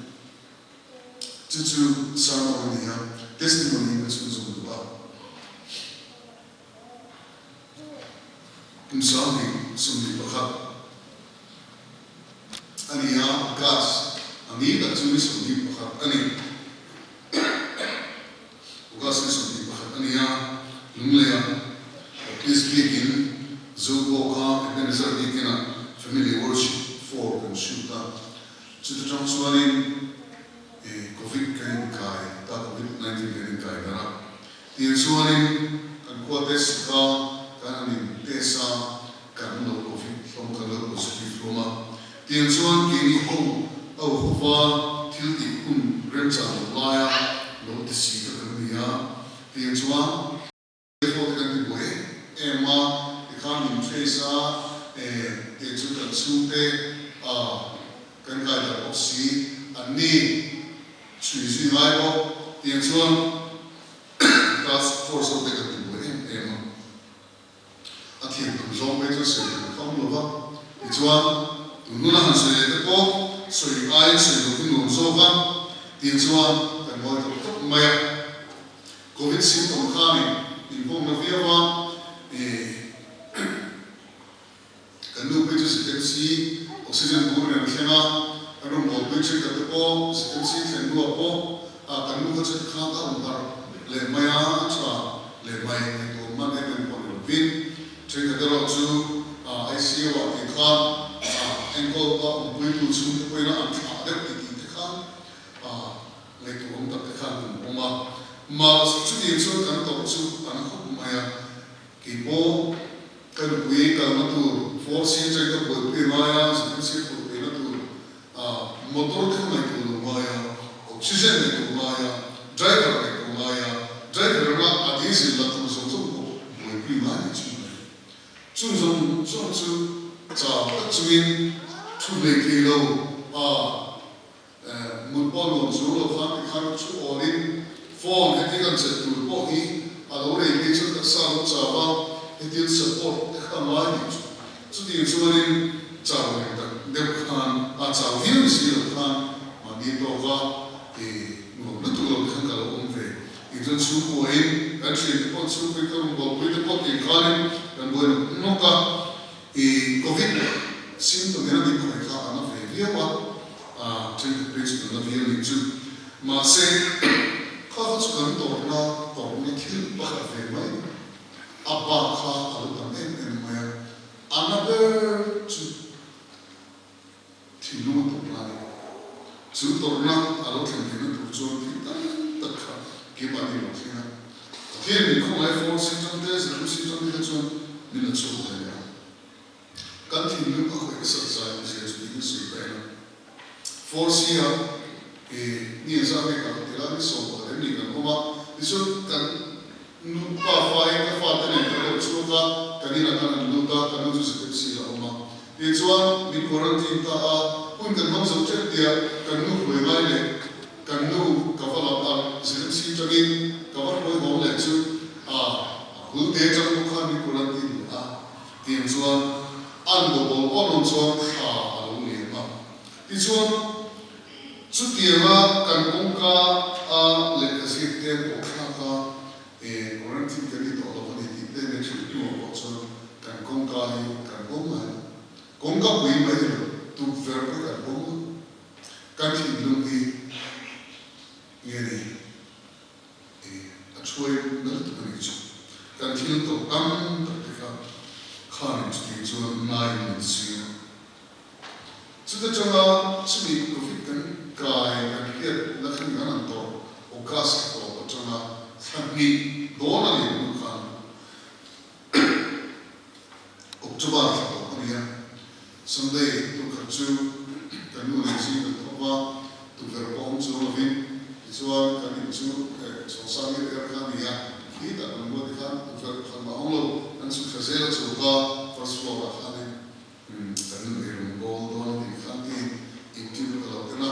Chu chu sermon a ni a, testimony ka chhunzawm duh a. Kum 2021 a ni a, August a ni tak chu ni 21 a ni. August ni 21 a ni a, Lungleia Baptist Biakin Zobawka Ebenezer Biakinah Family Worship 4 kan shoot a, chuta tang chuanin Covid kan inkai ta, Covid 19 kan inkai darh a, tiang chuanin kan khua test kha kan han in test a, kan lo Covid hlawm, kan lo positive hlawm a, tiang chuan keini ho au hova thil tih hun remchang loh laia lo ti si kha kan ni a, tiang chuan. Ho te kan ti buai em em a, tikhan min trace a, tiang chu kan chhungte kan kai darh bawk si, an ni chhui zui ngai bawk, tiang chuan task force ho te kan ti buai em em a. A thiam tum zawng phei chuan sawi tur a awm lo va, tichuan tun huna han sawi leh te pawh sawi aiin sawi loh hi nuam zawk a, tiang chuan kan ngawi tawp tawp mai a. Covid symptom khanin inhawngna viau a, ih kan nu phei chu ZMC oxygen bur nen a thleng a, kan rawn bawlpui thenkhat te pawh ZMC thlen hnuah pawh ah kan nu kha chu tikhan a rawn harh leh mai a, a tha leh mai ngaihtuah hman em em pawh ni lovin thenkhat erawh chu ah ICU ah tih khan ah enkawl a awmpuitu chhungte pawhin a an thlah deuh ti tih te khan ah ngaihtuah awm tak te khan kan awm a, mah chutiang chuan kan tawrh chu an khawp mai a, keipawh ka nupui kalna tur force hi atangin ka buaipui a ngai a, ZMC phurhpuina tur ah motor te kha ngaihtuah lo ngai a, oxygen ngaihtuah ngai a, driver ngaihtuah ngai a, driver anga a diesel la tur zawng zawng pawh buaipui ngai ni chu mai. Chung zawng zawng chu chau tak chungin thu hlei thei lo ah Mut pawh nuam chu lo khan tikhan chu awlin phone heti kan chelh tur pawh hi a lo rei phei chuan taksa lo chau a, hetiang support te kha ngai nih chu. Chutiang chuanin chau reng tak deuh khan a chau viau ni si lo khan mahni tawka i nuam lutuk lo te khan ka lo awm ve. Tih chuan chhungkuain kan thiante pawh chhungpui ka rawn bualpui te pawh tih khanin kan buai nawk nawk a. I Covid symptom in a min khawih kha a na ve viau a, thenkhat phei chu kan la viau nih chu. Mahse, kha kha chu kan tawrhna tawrhna thil pakhat ve mai a bak kha a lo tam em em mai a, a na ber chu thinlung a tawrhna a ni. Chu tawrhna a lo thlen theihna tur chuan thil tam tak kha keimahni lo thleng a. Pathian min khawngaih fawr symptom te, zirlung symptom te kha chuan min la chhuak ve leh a. Kan thinlung a khawih nasat zai awmzia chu tiin sawi ta ila. Force-a. Ni engzah nge kan ti la, ni 11 em ni kan awm a, tichuan kan nu pa fain ka fate nen kan lo chhuak a, kan inah khan an lut a, ka nu chu ZMC la awm a. Tichuan min quarantine ta a, hun kan hmang zo tep tia kan nu hruai ngai leh kan nu ka va lam a, ZMC tangin ka va hruai hawn leh chu a bul te tang bawk khan min quarantine leh a. Tiang chuan an bawbawl awn awn chuan thla a lo liam a. Tichuan, chutianga kan kawngka a lehkha zir te an pawh thlak a, e, quarantine kan ni tawh lo a ni tih te min hrilh hnuah pawh chuan kan kawngka hi kan hawng mai lo. Kawngka pui mai ni lo, tukverh pawh hi kan hawng lo. Kan thinlung hi nge ni? E, a thuai na lutuk a nih chu. Kan thil tawh tam tak te kha khanin chutiang chuan ngaiin min siam a. Chuta tanga chumi Covid kan kai kan hriat na khan kan han tawh August thla tawp atanga thla hnih dawn a lian hnu khan October thla tawp a ni a, Sunday tukhat chu kan nu leh zing kan thawk a, tukverh pawh awm chuang lovin tichuan kan in chu chhawngsang er er kha a ni a, khitah kan ruat te khan tukverh pakhat mah awm lo, kan chhuk thla zel a choka first floor ah khanin Kan nu ei rawn bawl dawn a tih khan tiin YouTube ka lo en a,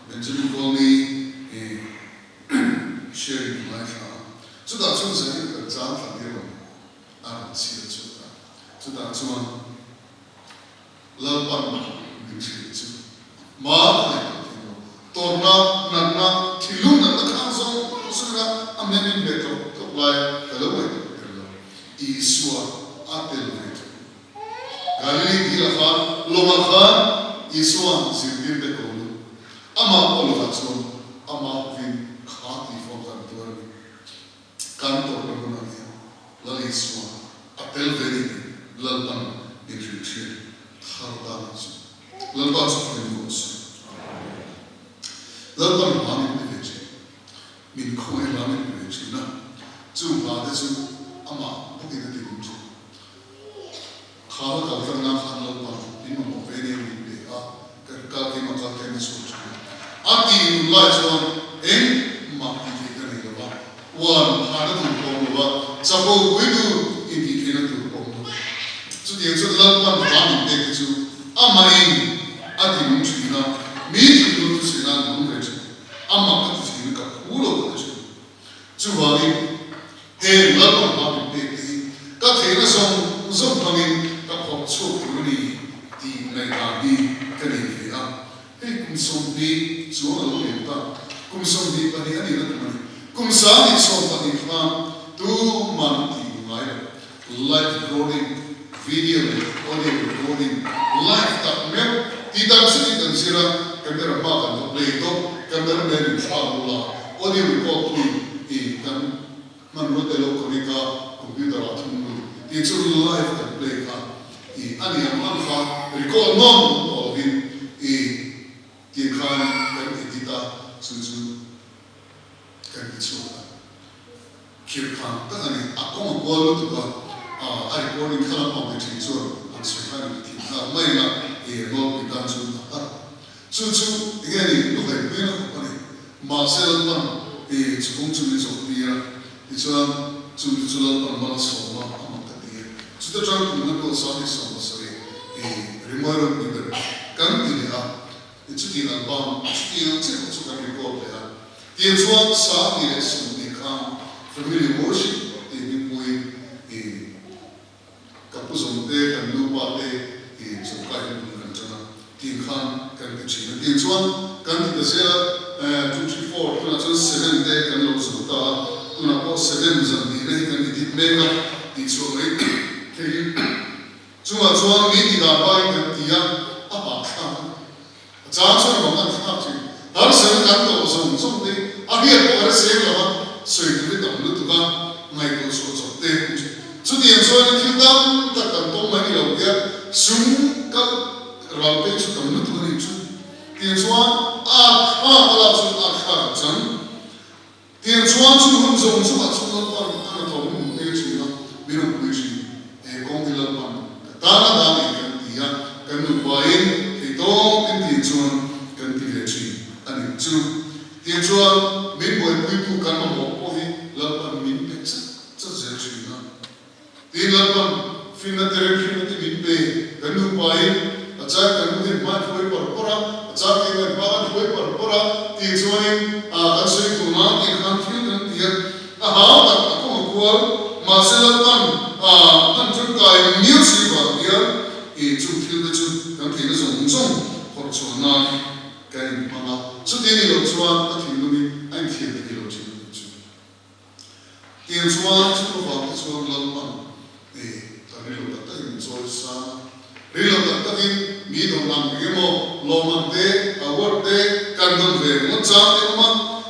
Benjamin Colney i sharing ka ngaithla a, chutah chuan zanin kan chang thla ni rawn a rawn chhiar chhuak a, chutah chuan Lalpan min hrilh chu hma ka ngaihtuah thei lo, tawrhna, natna, thinlung natna khang zawng zawng ina a hmel min hmeh tlawk tlawk lai ka lo ngaihtuah tel lo, Isua a tel ve thung. Galili dil a khan lawngah khan Isua'n zirtirte ko lut. Amah pawh lovah chuan amah vin kha tih fawm khan tuar a ni. Kan tawrhna hmunah hian Lal Isua a tel ve ni tih Lalpan min hrilh ṭhin thar ta nih chu. Lalpa chu fakin rawh se. Lalpan hma min pe ve ṭhin. Min khawngaih hla min pe ve ṭhin a. Chung hla te chu amah bawkin a ti rum ṭhin. Kha la kal tlang khan Lalpa min mamawh ve nia min pe a, kan kal keimah kal teng a chhuak thin a. A tih nun lai chuan engmah tih theih ka nei lo va, uan phahna tur pawh awm lo va, chapo pui tur intih theihna tur pawh awm lo. Chutiang chuan Lalpa'n hla min pek te chu amahin a ti nung thin a, mi thinlung chu sawi nan a nung ve thin. Amah ka ti thin a, ka phu lo ka ti thin. Chuvangin, heng Lalpa hma min pek te hi ka theihna zawng zawng hmangin ka phawrh chhuak tur a ni tih ngaihdan hi ka nei ve a. Hei kum 20 chuang a lo lian ta, kum 22 a nihna tum a ni. Kum 10 20 khan tuman tih ngai lo, live recording, video leh audio recording, live tak meuh tih tak zetin kan zir a, camera hma kan va play tawp, camera man in thla lo la, audio record tu in ih kan hmanrua te lo connect a, computer ah thung lut tih chu live kan play kha ih a ni ang ang kha record nawn tawh lovin ih tih khan kan edit a, chu chu kan ti chhuak a. Khirhkhan tak a ni. A kawng a kual lutuk a, a recording kha lampang te thin chuan an sawi khan in thin nghal mai ang a, i nawlpui tan chuan a har. Chu chu enge ni luhai hmel a khawp a ni. Mahse Lalpan i chhung chu min zawh tir a, tichuan chu te chu Lalpan mal a sawm a, a mak ka ti a. Chuta tang kum na tuah 2017 i rimawi ropui ber kan ti leh a, Chutiang ang bang, chutiang ang chiah pawh chu kan record leh a. Tiang chuan 2020 khan Family Worship tih hmingpuiin i ka pu zawng te, kan nupa te i chawlhkai hi bul kan tan a, tiang khan kan ti thin a. Tiang chuan kan ti ta zel a, two, three, four tunah chuan seven te kan lo zo ta a, tunah pawh seven zan hnihna hi kan edit mek a, tihchhuah mai theihin. Chungah chuan mi ti dan pahin kan ti a, a hahthlak a ni. A chang chuan bang an thlak thin. Harsatna kan tawh zawng zawng te a hriat pawh a hre seng lo a, sawi tur hi tam lutuk a, ngaihtuah chhuah chawp te an thin. Chutiang chuanin thil tam tak kan tawng mai ni lo hian sum kal ral phei chu tam lutuk a ni chu. Tiang chuan a thlak a lak chuan a thlak a chang. Tiang chuan chu hun zawng zawngah chuan Lalpan a hnathawh min hmuh tir thin a, min rawn pui thin. He kawng hi Lalpan ka tan a dan ei kan ti a, kan nupain thei tawpin tiang chuan kan ti ve thin a nih chu. Tichuan, min buaipuitu kan mamawh pawh hi Lalpan min pe chat chat zel thin a. Tin, Lalpan finna te remhrinna te min pe. Kan nupain a chang kan nu hian hma an hruai par par a, a chang keimah in hma kan hruai par par a tih chuanin kan sawi tur nan tih khan thil kan ti a, a hau tak a kawng a kual. Mahse Lalpan hman tangkai miau si vang hian i chung thil te chu kan theihna zawng zawng phawrh chhuah nan kan inhmang a, chuti ni loh chuan ka thinlungin a inthiam thei lo thin a nih chu. Tiang chuan chu avang te chuan Lalpan e ka rilru tak takin min chawi sang a, rilru tak takin mi dawn ang eng emaw lawmman te, award te kan dawn ve ringawt chang te awm a,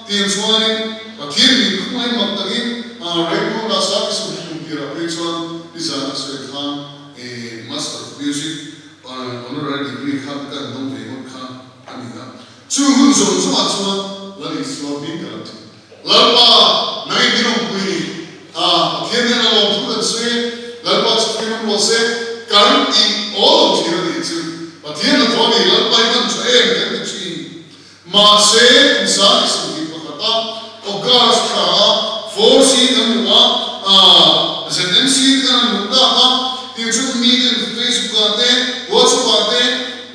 tiang chuanin Pathian min khawngaih mak takin Rainbow Rasa ki sum hlum tirah phei chuan nizan a sawi khan e Master of Music Honorary Degree kha kan dawng ve ngawt kha a ni a, chu hun zawng zawngah chuan Lal Isua hming ka lam thin. Lalpa, nang in min awmpui ni. A, Pathian hian a lawm thu kan sawi e. Lalpa chu fiam awm rawh se, kan tih awl lo thin a nih chu. Pathian hnathawh a ni, Lalpa hi kan tha em kan ti thin. Mahse, kum 2021 a August thla a 4C kan luh a, a, ZMC te kan han luh tak a, tin chu miten Facebook ah te, WhatsApp ah te,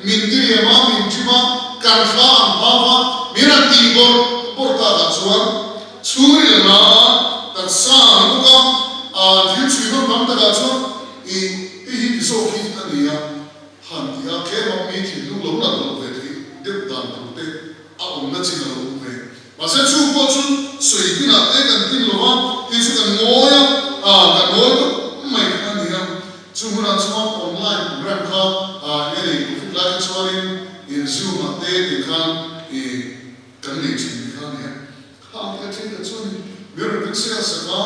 Min tiriam a, min ṭim a, kan thla an hau a, min rawn tih bawrh bawrh takah chuan chhungril a na a, taksa a na bawk a, aa thil chhui nawn tam takah chuan i hei hi ti zawk hi a ni a, han ti a, tlem a mi thinlung lo nat loh ve theih deuh dan tur te a awmna chin a lo awm ve. Mahse chu pawh chu sawi pinah te kan tin lo va, tin chu kan ngawi a, aa kan ngawi tawp mai kha a ni a. Chu hmunah chuan online program kha eng nge ni Covid lai kha chuanin in Zoom ah te tih khan i kan nei thin ni kha a ni a. Khang te thenkhat chuanin mi rawn pencil sak a,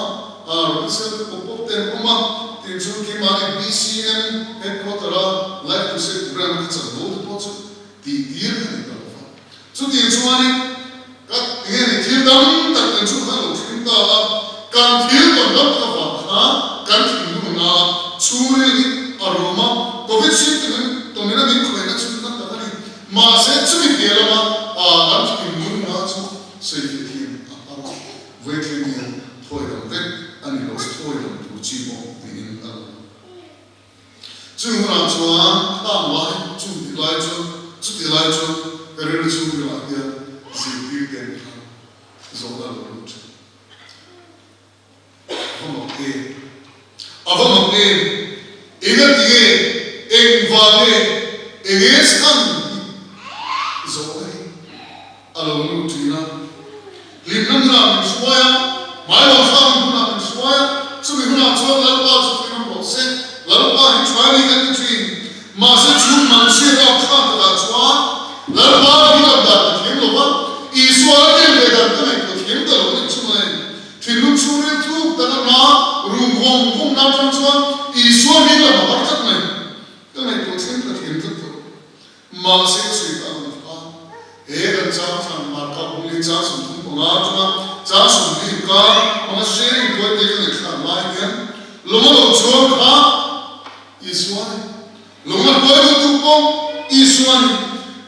rawn pencil te pawp pawp te an awm a, tin chu keimahni BCM headquarter a Life Crusade program kha chanvo te pawh chu tih tir a ni ta lo va. Chutiang chuanin ka enge ni thil dang tak kan chu kha lo thleng ta a, kan thil tawn lam tak avang khan kan thinlung a chhungril hi a rum a, Covid symptom tawmin a min khawihna chu na tak a ni. Mahse chumi piah lama kan thinlung na chu sawi theih thiam a har a, vawithleng hian thawi dang vek a ni lo, thawi dang tur chi pawh niin a lang. Chu hunah chuan khang lai, chung tih lai chu, chuti lai chu ka rilru chhungrilah hian zirtir te an kha zawhna a lo lut thin. A va mak em? A va mak em? Eng a ti nge? Eng vang nge? Eng nge chhan hi zawhna hi a lo lut thin a. Hlimna hmunah min hruai a, hmaivahthlak hmunah min hruai a, chumi hunah chuan Lalpa chu thleng awm rawh se, Lalpa hi thlai ni kan ti thin. Mahse chhung man hriat a thlak takah chuan Lalpa hi lam dan ka thiam lo va, Isua la tel ve dan ka ngaihtuah thiam ta lo a nih chu mawle. Thinlung chhungril thuk tak a hma rum vawng vawng nan atang chuan Isua hi lam a har tlat mai. Ka ngaihtuah thleng ka thiam tlat lo. Mahse ka sawi ta ang kha, he kan chang thlan Marka bung leh chang 35 atanga chang 40 inkar hmanga sharing buai te ka ngaihthlak lai hian lawng a lo chuang kha Isua a ni. Lawng a hruai duhtu pawh Isua a ni.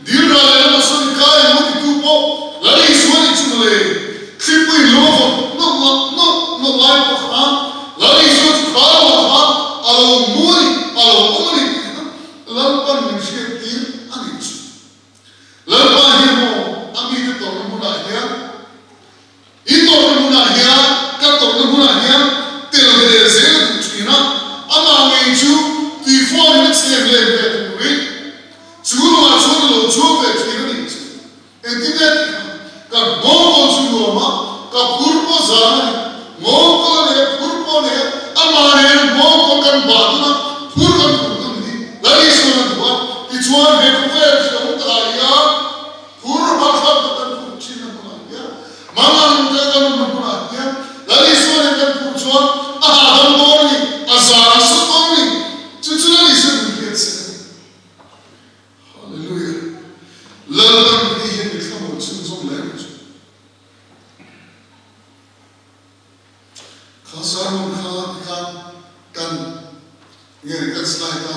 Dil ral leh lama sawn inkar emaw titu pawh Lal Isua a ni chu mawle. Thlipui lawng a vawt nawlh nawlh nawlh nawlh lai pawh khan Lal Isua chu kha lo khan a lo mu a ni, a lo awm a ni tih kha Lalpan min hriat tir a nih chu. Lalpa hian maw a mite tawrhna hmunah hian, i tawrhna hmunah hian, ka tawrhna hmunah hian tel ve zel a duh thin a, amah ngei chu tuifawn in a chhem len ve turin chu lungah chuan a lo chuang ve thin a nih chu. Engtin nge tih kha? Ka nghawngkawl chu nuam a, ka phur pawh zan a ni. Nghawngkawl a nei a, phur pawh a nei a, amah nen nghawngkawl kan bah dun a, phur kan phur dun hi Lal Isuan a duh a. Tichuan he khawvel hrehawm takah hian phur hahthlak tak kan phur thin a hmunah hian, mangang te kan awmna hmunah hian Lal Isua nen kan phur chuan a hahdam dawn a ni, a zan a sawt dawn a ni. Chu chu Lal Isuan min hriat se a ni. Hallelujah! Lalpan hei hian mi thlamawi chhunzawm leh ang chu. Kha sermon kha tikhan kan nge ni kan slide a,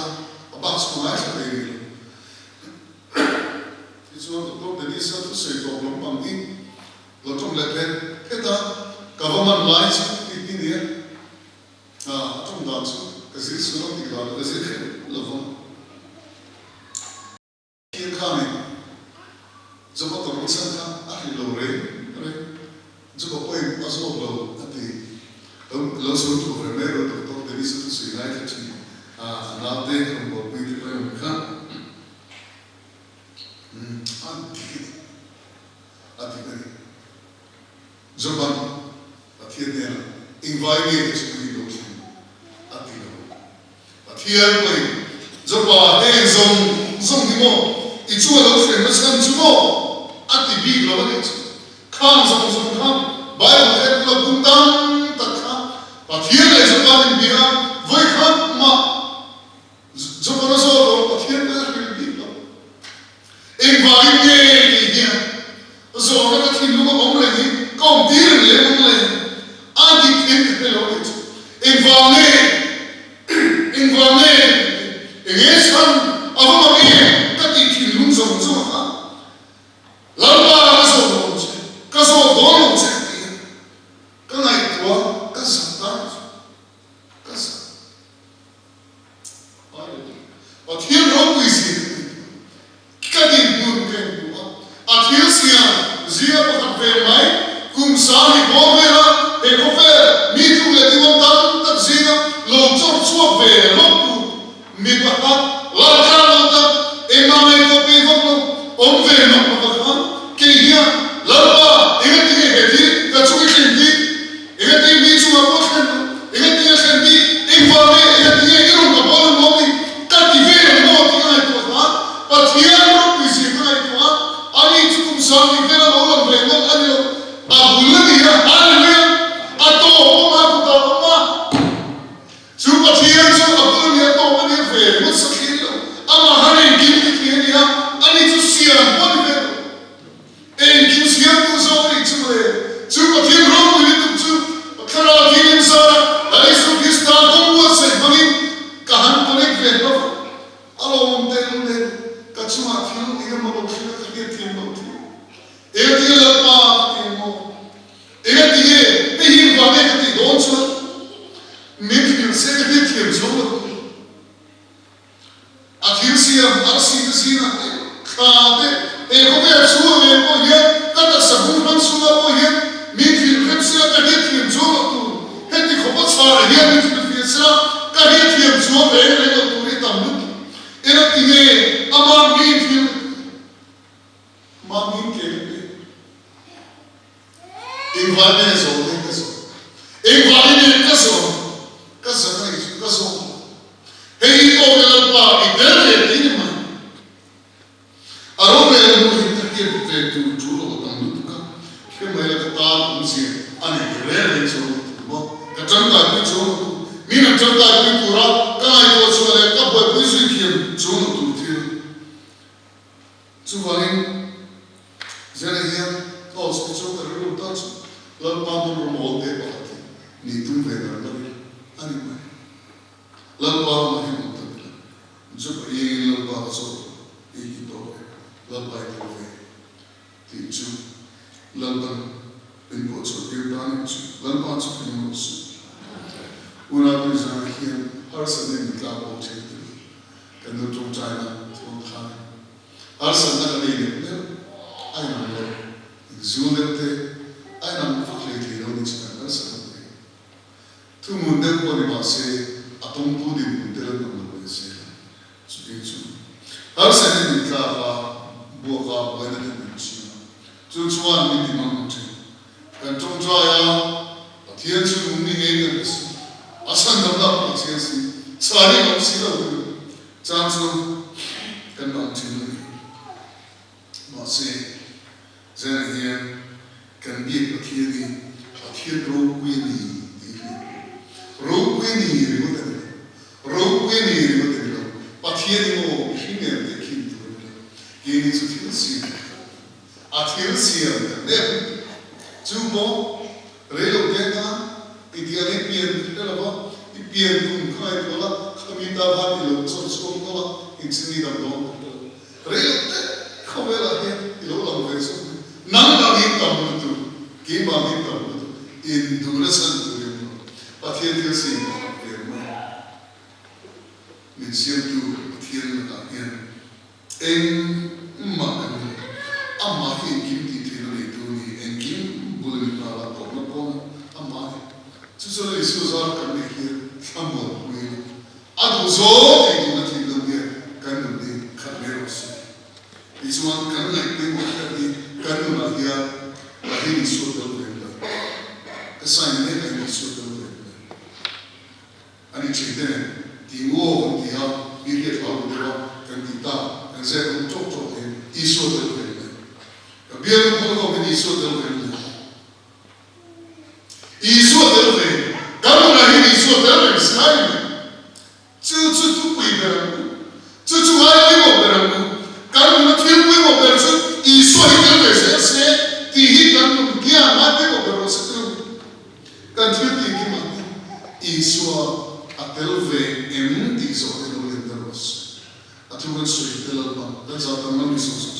a bak chu ka ngaithla thei rih lo. Tichuan Doctor Dennis-a thusawi tawp lampang hi. Lo ṭawng leh phet phet a, ka va man lai chu tih hi nia. A ṭawng dan chu ka zir sual ang tih dan ka zir kher lo vang. Thil khanin Joba tawrh chhan kha a hrih lo reng reng. Joba pawhin a zawk lo a ti. Lo lo sawi tur ve mai ro Doctor Dennis a thusawi ngaithla thin a, a naute rawn buaipui te pawhin awm kha. Umm a dik a ni. A dik a ni. Joban Pathian hnenah engvai nge ka chhung hi lo thleng a ti lo. Pathian pawhin Joba heng zawng zawng hi maw i chunga lo thleng na chhan chu maw a ti bik lo a nih chu. Khang zawng zawng kha Bible kha en kula bung tam tak kha Pathian leh Joba an inbia vawikhat mah Joba na zawt lo Pathian pawhin a hrilh bik lo. Engvangin nge tih hian zawhna ka thinlung a awm reng hi ka awm tir reng lem ang le? A dik thei ka hre lo nih chu. Engvang nge? Engvang nge tih hi enge chhan a va mak em ka tih thinlung zawng zawng a kha Lalpa ka zawt lo ang che, ka zawt dawn lo che ka ti a, ka ngaihtuah ka zak ta nih chu. Ka zak. Pathian ropui zia ka ngaihtuah. Ka dinhmun ka inhmu a, a thil siam zia pakhat ve mai, kum sang hi bawr vela he khawvel mi tluk leh dingawm tam tak zinga lo chawr chhuak ve lawk tu mi pakhat laltlang lo tak, engmah ngaihtuah peih vak lo, awm ve mak mak a khan kei hian Lalpa engatinge he thil ka chung i thleng hi? Engatinge mi chungah pawh thlen lo? Engatinge thlen bik? Engvang nge engatinge i rawn ka pawl ang maw ni? Ka ti ve ang maw tih ka ngaihtuah khan Pathian ropui zia ka ngaihtuah a, ani chu kum sang ni vela lo lang ve ngawt a ni lo. A bul a ni a, Hallelujah! A tawp awm a, kutah awm a. Chu Pathian chu a bul a ni a, tawp a ni a, ve ngawt sa thli a ni lo. Amah khan engkim ti thei a ni a, ani chu siam pawh a ni ve lo. Engkim siamtu zawk a nih chu mawle. Chu Pathian ropui lutuk chu Thlarau Thianghlim zara Lal Isu Krista kawng buatsaih hmangin ka han connect ve hlauh a. A lawmawm tehlul nen ka chungah thil eng emaw lo thleng a ka hriatthiam loh thil. Engati nge Lalpa ka ti ang maw? Engati nge hei hi engvang nge ka tih dawn chuan min hrilh se ka hriatthiam chuang loh tur. A thil siam arsi te zingah te, thla te, he khawvel chhunga ngei pawh hian, ka taksa bung hrang chhungah pawh hian min hrilh hrem sela ka hriatthiam chuang loh tur, heti khawpa chhara hian min hrilhfiah sela ka hriatthiam chuang reng reng loh tur hi tam lutuk. Engati nge amah min hrilh mah min ke ka pe? Engvai nge zawh nge ka zawh? Engvai nge ka zawh? Ka zak a nih chu ka zawh lo. Hei hi tawk e Lalpa i tel ve tih ni mai. A rorel hnu hi ka hriat ve tur tul lo a tam lutuk a, hre mai la ka tan awmzia a nei ve reng reng chuang lo tur maw? Ka tangkaipui chuang lo tur, min an tangkaipui tura ka ngaihtuah chhuah leh ka buaipui zui thiam chuang lo tur thil. Chuvangin, Zela hian thoughts te chu ka rilru tak chu Lalpa hmanraw mawl te pakhat hi nih tum ve ngar ngar ila a ni mai. Lalpa ramah hian awm tak ila, Jupa iengin Lalpa ka zawt lo, i hi tawk e, Lalpa i tel ve tih chu Lalpan min pawh chhuah tir ta nih chu Lalpa chu ka ning rawh se. Unau Tuizanga hian harsatna in tlak bo ṭhen tir. Kan nu tawngtaina thawng kha a ni. Harsatna ka nei neuh neuh a inang lo, inzul deuh te a inang vak hlei thei lo ni chu kan harsatna te. Thuhmun deuh pawh ni mah se a tawngtu dinhmun te lan ang lo leh zel a, chutiang chu harsatna min tlak a, buak a, buaina te min chhim a, chu chuan min ti mang ang thin. Kan tawngtai a, Pathian chu nung ni ngei kan si, a chhandamna pawh a chiang si, chhan in awm si lo chu chang chuan kan bang thin a ni. Mahse, Zena hian kan biak Pathian hi Pathian ropui a ni tih hi ropui a ni ringawt a ni lo, ropui a ni ringawt a ni lo, Pathian hi maw mihring nen tehkhin tur a ni lo, keini chu thil siam kan ni. A thil siam kan nep lutuk. Chu maw, rei lo te khan i tiang i pian hre lo va, i pian kum kha ngaihtuah la, khami ta khan i lo chawr chhuak nawlh a, engchin ni dam dawn ka hre lo. Rei lo te khawvelah hian i lo lang ve chauh mai. Nang ang in tam lutuk. Induhna chhan tur i awm lo. Pathian thil siam pakhat ve ang mai. Min siamtu Pathian lakah hian engmah kan ni lo. Amah hi engkim tih theihna neitu a ni. Engkim bul a ni nghal a, tawpna pawn amah a ni. Chu chuan Isua zar kan neih hian thlamuanpui lo. A duh zawng ei duhna thinlung hian kan nun hi khat mai rawh se. Tichuan kan ngaih pawimawh hriat hi kan nunah hian Pathian Isua tel ve em le? Ka sign mek a hian Isua tel ve em le? A ni thin te nen ti maw kan ti a, mi hriat hlau lo deuh a kan tih tak, kan zep rum tawk tawk hian Isua tel ve em le? Ka bialnu bul ho hian Isua tel ve em le? Isua tel ve, kan nunah hian Isua tel reng si lai mai. Chu chu thupui ber ang u. Chu chu ngai pawimawh ber ang u. Kan nuna thil pawimawh ber chu Isua hi tel ve zel se tih hi kan nun hian ngai pawimawh ber rawh se tih ang u. Kan thil tih kimah hian Isua a tel ve em tih zawh hi lo lian ber rawh se. A thu kan sawi te Lalpan kan zah tam lam hi zawh zawh se.